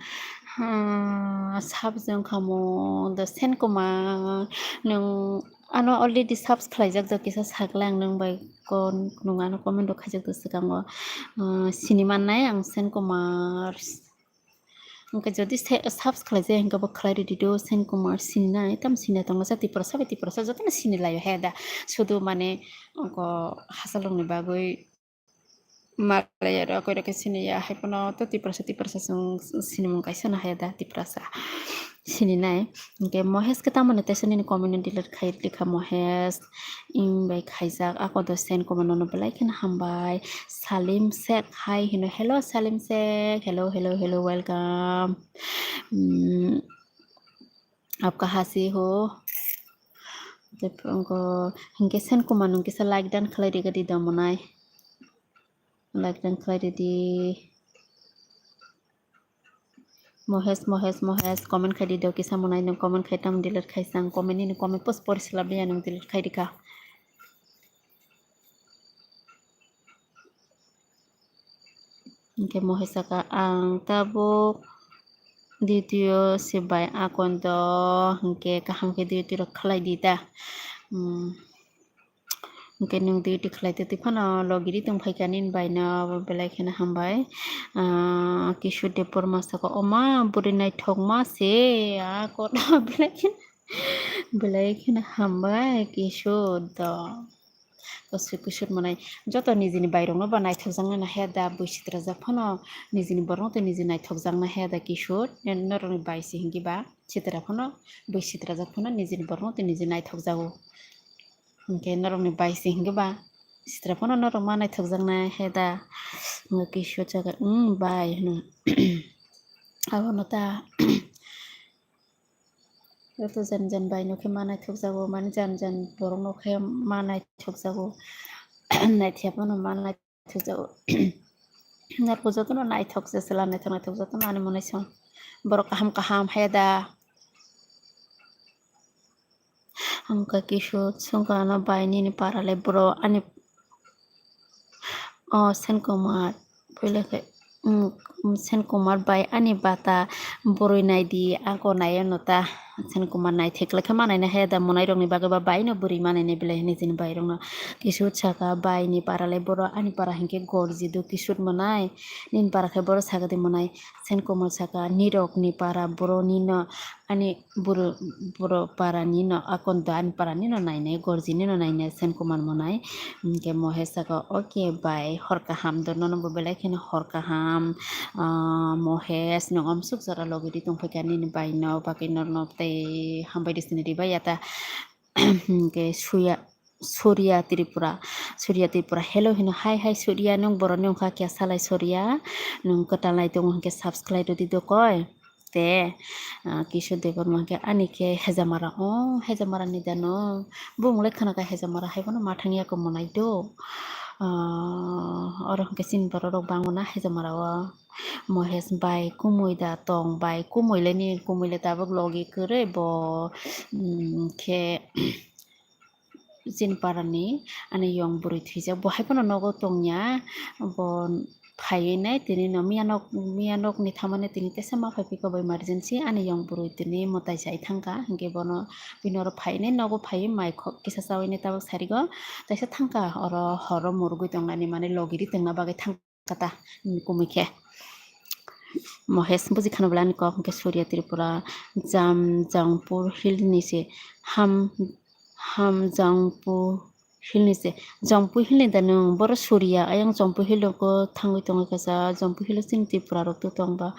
Hmm, sab jong kamo, the Sen Kumar, nwng ano already subs khlaijak, do kisa sakle ang nwng bai kon, nwng ano comment rok khaijak do swkango. Hmm, sini mannai ang Sen Kumar. Hwnkhe jodi se-, subs khlaijak hwnkhe bo khlai rwdi do, Sen Kumar sininai, tamo sini tongo sa Tiprasa bai Tiprasa jotono sinilaio he da. Sudu mane ongo hachalokni bagwi malai aro koi rokhe siniya, hai phano to Tiprasa, Tiprasa chwng sinimung kaisa no hai da, Tiprasa sininai. Hwnkhe Mohes khe tamoni teisa nini comment no delete khai rwdi kha Mohes. Im bai khaijak, ako do Sen Kumar nono belai kheno hambai. Salim Sheikh hai hino. Hello Salim Sheikh. Hello, hello, hello, welcome. Hmm, apka hasi ho. Tei phungo hingke Sen Kumar nung kisa like dan khlai rega di domonai. Like dan khlai redi. Mohes, Mohes, Mohes, comment khai di do kisa monai nung comment khai tam delete khai sang comment nini comment post pori sila bia nung delete khai di ka. Hingke Mohes saka ang tabuk duty o se bai akon do hingke kaham khe duty rok khlai di ta. Hmm. Hwnkhe nwng duty khlai twi phano logiri tong phaikha nini bai no, abo belai kheno hambai. Ah, Kishore Debbarma saka, "Oma, bwrwi naithokma se, ah, koto belai kheno, belai kheno hambai Kishore do." Kusui Kishore manai joto nijini bairokno ba naithokjaknai na haya da, bui sitrajak phano nijini borokno tei niji naithokjaknai haya da Kishore, norokni bai se hwnkhe ba sitra phano, bui sitrajak phano nijini borokno tei niji naithokjago. Hwnkhe norokni bai se hwnkhe ba sitra phano norok ma naithokjaknai he da. Hwnkhe Kishore saka, "Wng bai," hwno. Abono ta joto jan jan bai no khe ma naithokjago, mani jan jan borok no khe ma naithokjago, naithiya phano ma nai- thokjago. Narwkhe jotono naithok se chwla naithok naithok jotono ani monai song. Borok kaham kaham haya da. Hwnkhe Kishore swngkha ano bai nini para le bwrwi ani, o Sen Kumar puila khe, um, Sen Kumar bai ani bata bwrwi naidi ako nai ano ta. Sen Kumar naithek lekha manai na haya da monai rokni bagwi ba bai no bwrwi manai nai belai hinwi chini bai rokno. Kishore saka, "Bai ni para le boro, ani para hinkhe gorji do Kishore monai, nini para khe boro saka di monai." Sen Kumar saka, "Nirok ni para boro nino ani boro, boro para nino akon do ani para nino nainai gorji nino nainai Sen Kumar monai." Hinkhe Mohesh saka, "Okay bai, hor kaham do nono bo belai kheno hor kaham." Ah, Mohesh, nwng amsuk jora logi di tongphaikha nini bai no, bagwi norno tei hambai di sini ribai ya ta. Hwnkhe Suya, Surya Tripura, Surya Tripura, hello hino, hai hai Surya, nwng boroni wngkha kya salai Surya, nwng kwtal nai tongo hwnkhe subscribe rwdi dokoi. Te, ah, Kishore Debbarma hwnkhe ani khe Hejamara, o Hejamara ni dano, bumung lai khana kha Hejamara, hai bono ma thangya khe monai do. Ah, oro hwnkhe chini borok rok bangma na Hejamara o. Mohesh bai kumui da tong bai, kumui le ni kumui le tabuk logi kwrwi bo, mm, khe chini parani ani yong bwrwi thwijak, bo hai phano nogo tongya, bo phaiwi nai tini no miya nok, miya nokni thamani tini teisa ma phai phikha bo emergency, ani yong bwrwi tini mwtai chai thangkha, hwnkhe bono bini oro phai nai nogo phaiwi mai kisa chawi nai tabuk sarigo, teisa thangkha oro horo murugwi tongnani mane logi ri tongna bagwi thang. Kata, mm, kumui khe. Mohesh buji khana bwlai ani kok hwnkhe Surya Tripura, Jam, Jangpur Hill ni se ham, ham Jangpur Hill ni se. Jangpur Hill ni da nwng? Boro Surya, ayang Jangpur Hill rogo thangwi tongwi kasa, Jangpur Hill o chini Tripura rok to tong ba.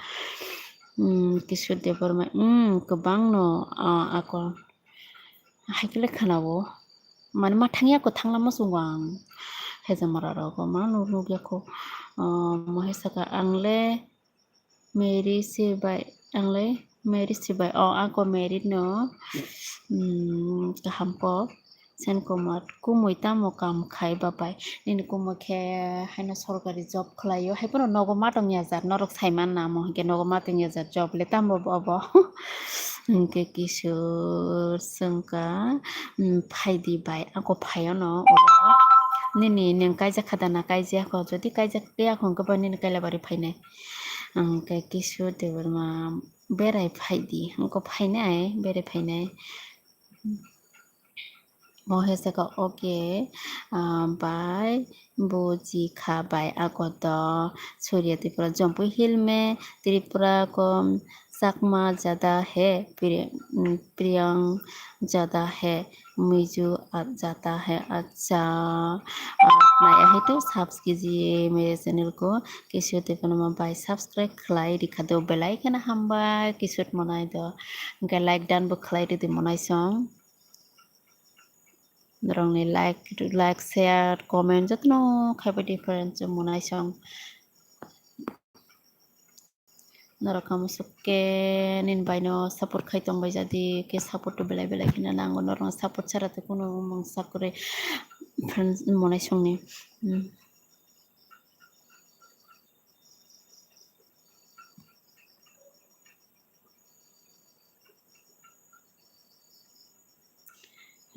Hmm, Kishore Debbarma, hmm, kwbang no, ah, ako. Hai khe le khana o. Mane ma thangya kho, thangna muchungo ang. Hejamara rogo ma nuk, nukya kho. Ah, Mohesh saka ang le married se bai, ang le married se bai. O, ako married no. Hmm, kaham kok. Sen Kumar, kumui tamo kam khai babai? Nini kumui khe haino sorkari job khlaio, hai phano nogo ma tongya jat, norok sai manna amo hwnkhe nogo ma tongya jat job le tamo bo obo? Hwnkhe Kishore swngkha, "Phaidi bai, ako phaio no ulo." Nini nwng kaijak kha da na kaijak kho? Jodi kaijak ya kho hwnkhe bo nini Kailabari phainai. Hwnkhe Kishore Debbarma, "Berai phaidi," hwnkhe phainai, berai phainai. Mohesh saka, "Okay, ah, bai, buji kha bai, ako to Surya Tripura, Jangpur Hill mein Tripura ko Chakma jada hai, Pri-, mm, Priyang jada hai, Miju jata hai, acha." Naya hai to subs kijiye mere channel ko, Kishore Debbarma bai subscribe khlai rikha do, belai kheno hambai Kishore monai do. Hwnkhe like dan bo khlai rwdi monai song. Norokni like, like, share, comment jotono khaibai di friends, monai song. Norok kamo sukke nini baino support khai tongbai jadi, ke support to belai belai kheno nango, norokno support chara to kunu mungsa kwrwi friends monai songni. Hmm.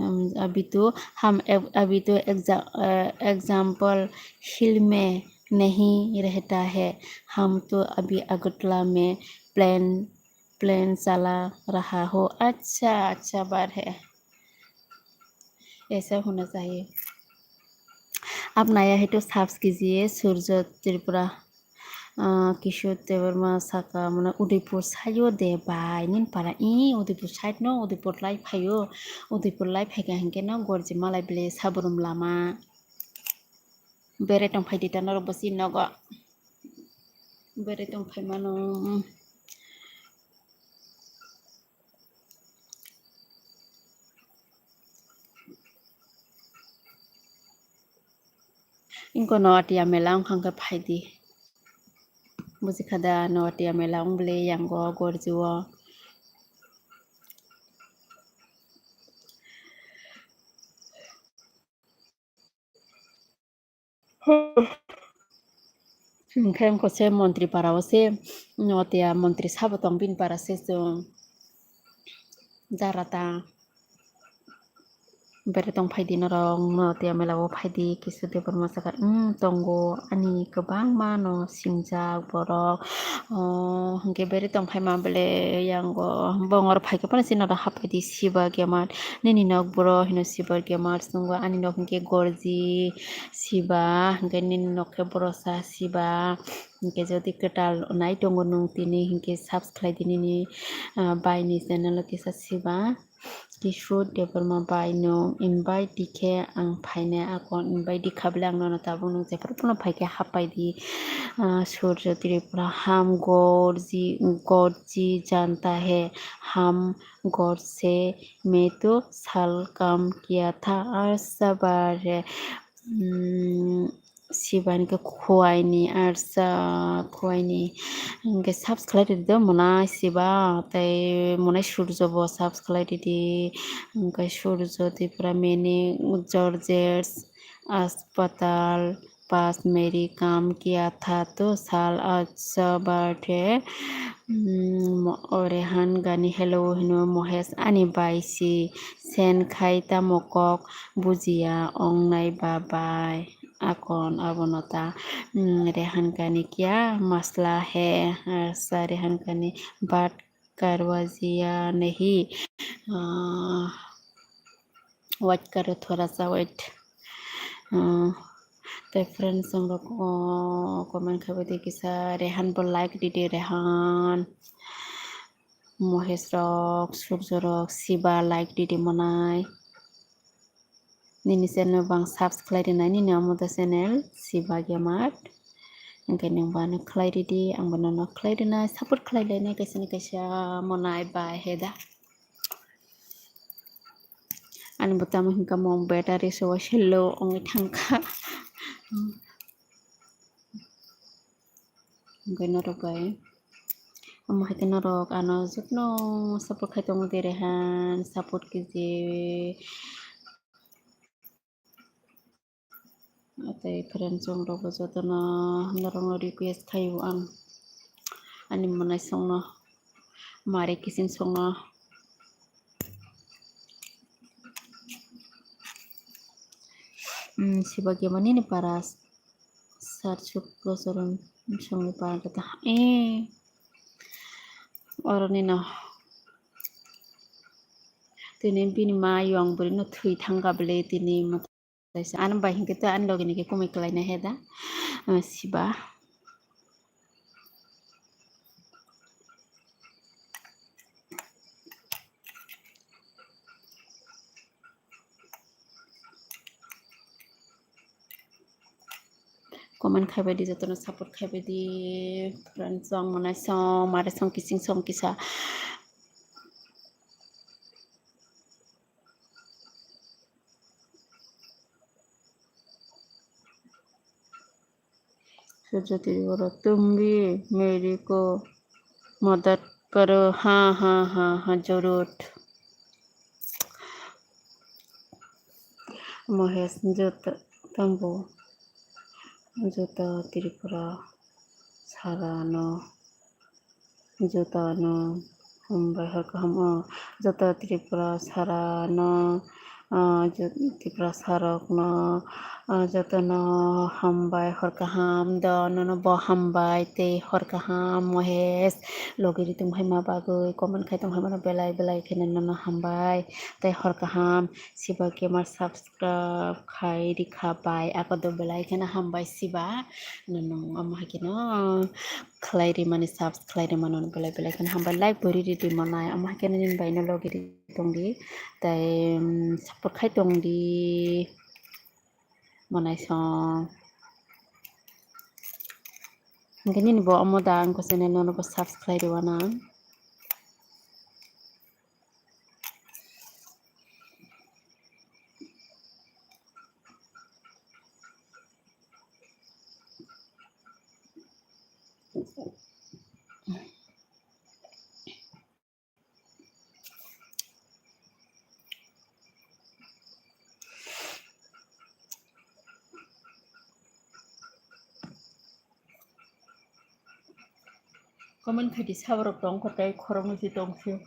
हम अभी तो, हम एग-, अभी तो एग्जा-, अ, एग्जाम्पल हिल में नहीं रहता है, हम तो अभी अगरतला में प्लेन, प्लेन चला रहा हो। अच्छा, अच्छा बात है। ऐसा होना चाहिए। आप नया है तो सब्स कीजिए, सूरज Tripura. Ah, Kishore Debbarma saka, mane Udaipur sayo de bai, nini para i Udaipur side no, Udaipur lai phaio, Udaipur lai phaikha hinkhe no gorji malai bele saborom lama. Bere tong phai di ta norok bo chini nogo. Bere tong phai mano. Inko Noatia mela wngkha hwnkhe phaidi. Bujikha da, Noatia mela wng bwle yango gorjio. Hwnkhe wngkha se montri para o se, Noatia montri sabo tong bini para se chwng jara ta. Bere tong phaidi norok, Noatia mela o phaidi, Kishore Debbarma saka, "Umm, tongo ani kwbangma no singjak borok." O, hwnkhe bere tong phaima bwle yango bongor phaikhe phano chini oro haphaidi Siba Gamer. Nini nok boro hino Siba Gamer, chwngbo ani nok hwnkhe gorji Siba, hwnkhe nini nok khe borosa Siba. Hwnkhe jodi kwtal nai tongo nwng tini hwnkhe subscribe di nini, ah, baini channel o kisa Siba. Kishu Debbarma bai nwng invite di khe ang phainai, akon invite di kha bwle ang nono tabuk nwng jephru phano phai khe hapai di. Ah, Surjo Tripura ham gorji, gorji janta hai, ham gor se main to sal kam kiya tha, arsa bar hai. Hmm, Sibani khe khuaini arsa, khuaini hwnkhe subs khlai rwdi do monai Siba, tei monai Surjo bo subs khlai rwdi, hwnkhe Surjo Tripura mini Georges Aspatal pas meri kam kiya tha to sal arsa bar hai. Hmm, mo-, o Rehan gani hello hino Mohesh ani bai si sen khai tamo kok bujiya ong nai ba bai. Akon abono ta, mm, Rehan kani kya masla hai, arsa Rehan kani baat karwa jiya nahi, ah, wait karo, thoda sa wait. Ah, tei friends rok, oh, comment khabai di kisa, Rehan bo like di di Rehan. Mohesh rok, Surjo rok, Siba like di di monai. Nini channel bang subs khlai rinai, nini amo da channel Siba Gamer. Hwnkhe nwng bo ano khlai ridi, ang bo nono khlai rinai, support khlai lainai kaisa ni kaisa monai bai hai da. Ani bo tamo hwnkha mo battery se waisa low wngwi thangkha. Hwnkhe norok bai omo hai khe norok ano jotono support khai tongo de Rehan, support khe je. Tei friends rok bo jotono norokno request khaio ang ani monai songno mari kiching songno. Hmm, Siba Gamer nini para sar suk prosoron songni para kata. Eh, oro nino. Tini bini ma yong bwrwi no thwi thangkha bwle tini. Kaisa ano bai hinkhe tei ani logi ni khe kumui kwlai nai he da, ah, Siba. Comment khaibai di, jotono support khaibai di, friends song, monai song, mare song, kiching song kisa. Surjo Tripura, tum bhi meri ko madad karo, ha, ha, ha, ha, jarur. Mohesh, joto, tambo, joto Tripura sarano. Jotono hambai hor kaham o, joto Tripura sarano, ah, jo-, Tripura sarokno, ah, jotono hambai hor kaham, do nono bo hambai tei hor kaham, Mohesh logi ri tongphaima bagwi, comment khai tongphaimano belai belai kheno nono hambai tei hor kaham, Siba Gamer subs-, subscribe khai rikha bai, ako do belai kheno hambai Siba. Nono omo hai kheno khlai rimani, subs khlai rimani belai belai kheno hambai, like bo ri ri di monai, omo hai kheno nini bai no logi ri tongdi, tei, um, support khai tongdi monai song. Hwnkhe nini bo omo da ang channel nono bo subs khlai riwana. Comment khai di, saborok tong kho tei khoroknwi se tong phio.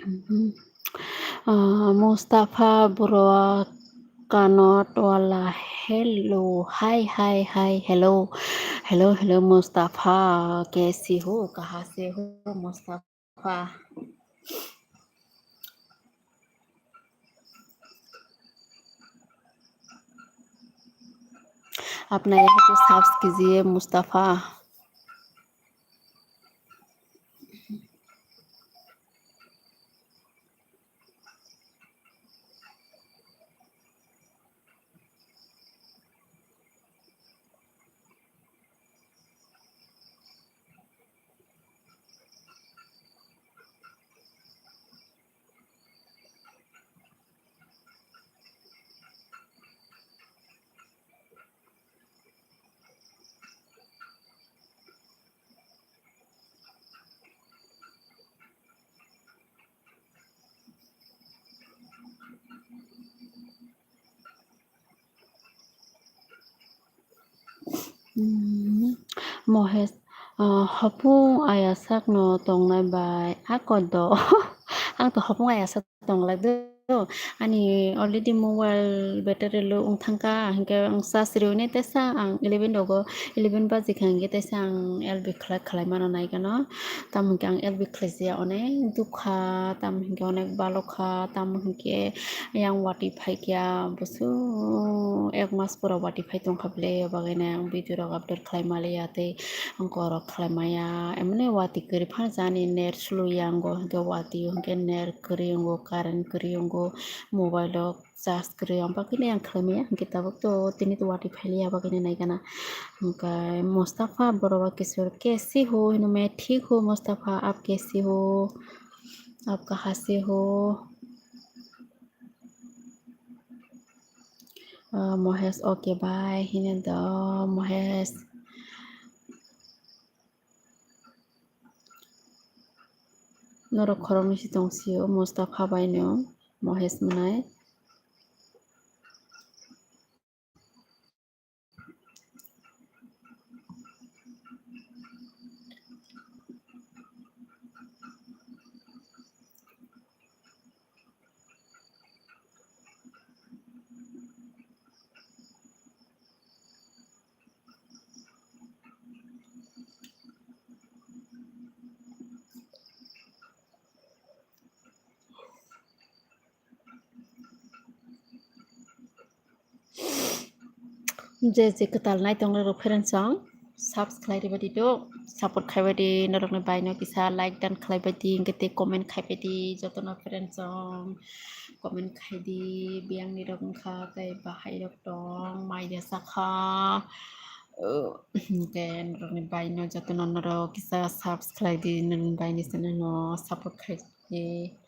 Mhm. Ah, Mustafa bro kanot wala hello, hi, hi, hi, hello, hello, hello, Mustafa, kaise ho, kahan se ho, Mustafa? अपना यहाँ तो साफ कीजिए Mustafa. Hmm, Mohesh, ah, hopung ayasakno tongnai bai ako do. Ang to hopung ayasak tonglai do. Ani already mobile battery low wng thangkha, hinkhe ang charge riwi nai teisa ang eleven rogo, eleven baji kha hinkhe teisa ang L B khlai, khlai mano nai gano. Tamo hinkhe ang L B khlaijaya onek dukha, tamo hinkhe onek balokha, tamo hinkhe yang watwi phaikha, busu ek mas pura watwi phai tongkha bwle, bagwi nai ang video rok upload khlai maliya tei ang korok khlai maya, emoni watwi kwrwi phano chani net slow ya, ango hinkhe watwi hinkhe net kwrwi ongo, current kwrwi ongo, mobile o charge kwrwi, ang bagwi nai ang khlai maya, hinkhe tabuk to tini to watwi phailiya, bagwi nai nai gana. Hinkhe Mustafa Borowa Kishore, kaise ho? Hino main thik ho Mustafa, aap kaise ho? Aap kahan se ho? Ah, Mohesh, okay, bye. Hino do, Mohesh. Norok khoroknwi se tong sio, Mustafa bai no Mohesh mwnai. Je je kwtal nai tongnai rok friends song, subscribe khlai rwbaidi do, support khlaibaidi, norokni baino kisa like dan khlaibaidi, hinkhe tei comment khaibaidi, jotono friends song comment khaidi, biyangni rok wngkha tei bahai rok tong, mai ya sakha, uh, hinkhe norokni baino jotono norok kisa subscribe khlaidi, norokni baini channel no support khlaidi.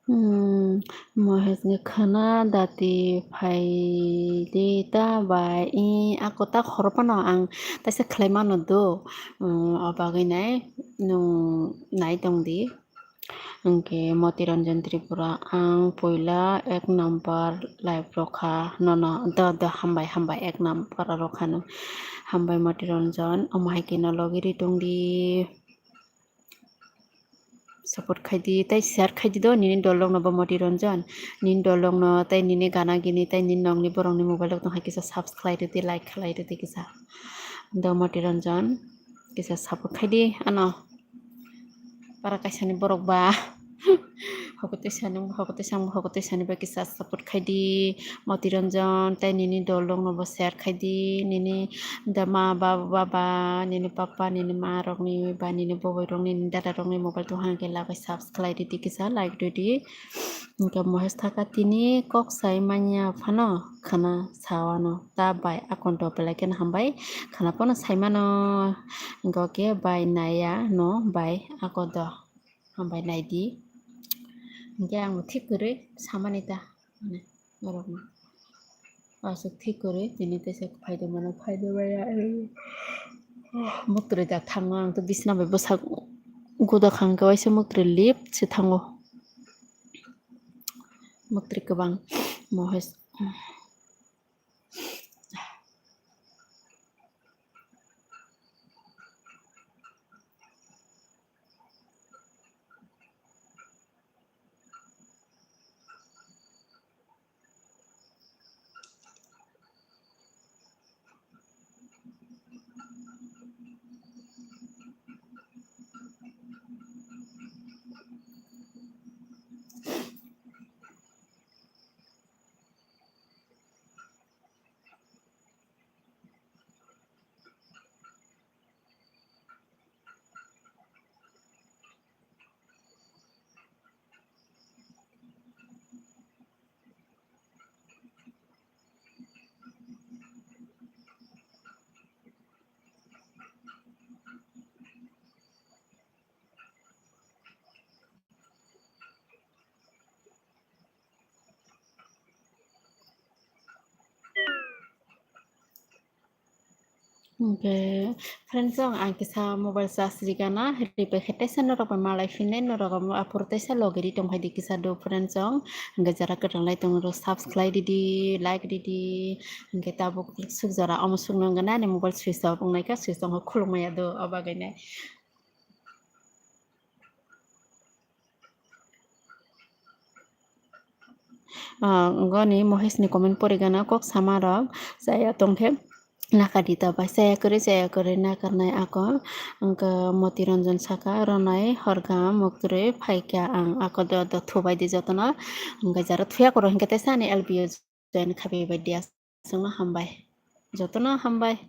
Hmm, Mohesh ni khana dati phai di ta bai, i ako ta khoro phano ang taisa khlai mano do, hmm, o bagwi nai nwng nai tong di. Hwnkhe Motiranjan Tripura, ang puila ek number live rokha nono, do, do, hambai, hambai, ek number rokha no. Hambai Motiranjan, omo hai khe no logi ri tong di. Support khai di, tei share khai di do, nini dol rok no bo Motiranjan, nini dol rok no, tei nini gana gini, tei nini nokni borok ni mobile rok tong hai kisa subscribe rw di, like khlai rw di kisa. Do Motiranjan, kisa support khai di ano. Para kaisani borok ba Hokotwi sani, hokotwi sani, hokotwi sani bai kisa support khai di, Motiranjan, tei nini dol rok no bo share khai di, nini da ma, ba, baba, nini papa, nini ma rok ni, ba nini boboi rok ni, nini dada rok ni mobile tong hang khe lagwi search khlai ridi kisa, like ridi. Hwnkhe Mohesh thaka tini kok sai manya phano khana sawano ta bai akonto belai kheno hambai khana phano saimano. Hwnkhe bai naiya no bai akonto. Hambai naidi. Hwnkhe ang thik kwrwi samani ta, hwnwi norokno. Aswk thik kwrwi tini teisa phaidi mano, phaidi maya. Muktwrwi da thango, ang to bisna bai bwsak guda khang khe waisa muktwrwi lip se thango. Muktwrwi kwbang Mohesh. Hwnkhe friends, ang kisa mobile charge rigana, ripai khe teisa norok bai malai phinai, norok amo aphuru teisa logi ri tongphai di kisa do friends. Hwnkhe jara kwtal nai tong rok subscribe ridi, like ridi. Hwnkhe tabuk suk jora omo suk nang gana ani mobile switch off wngnaikha, switch on khe khuluk maya do, o bagwi nai. Ah, goni Mohesh ni comment pori gana kok sama rok chaya tongkhe nakadi ta bai chaya kwrwi, chaya kwrwi nakarnai ako. Hwnkhe Motiranjan saka, ronai horga muktwrwi phaikha ang ako do, do thubai di jotono. Hwnkhe jara thuya koro hwnkhe teisa ani L B O join khabi bai dia. Aswkno hambai. Jotono hambai.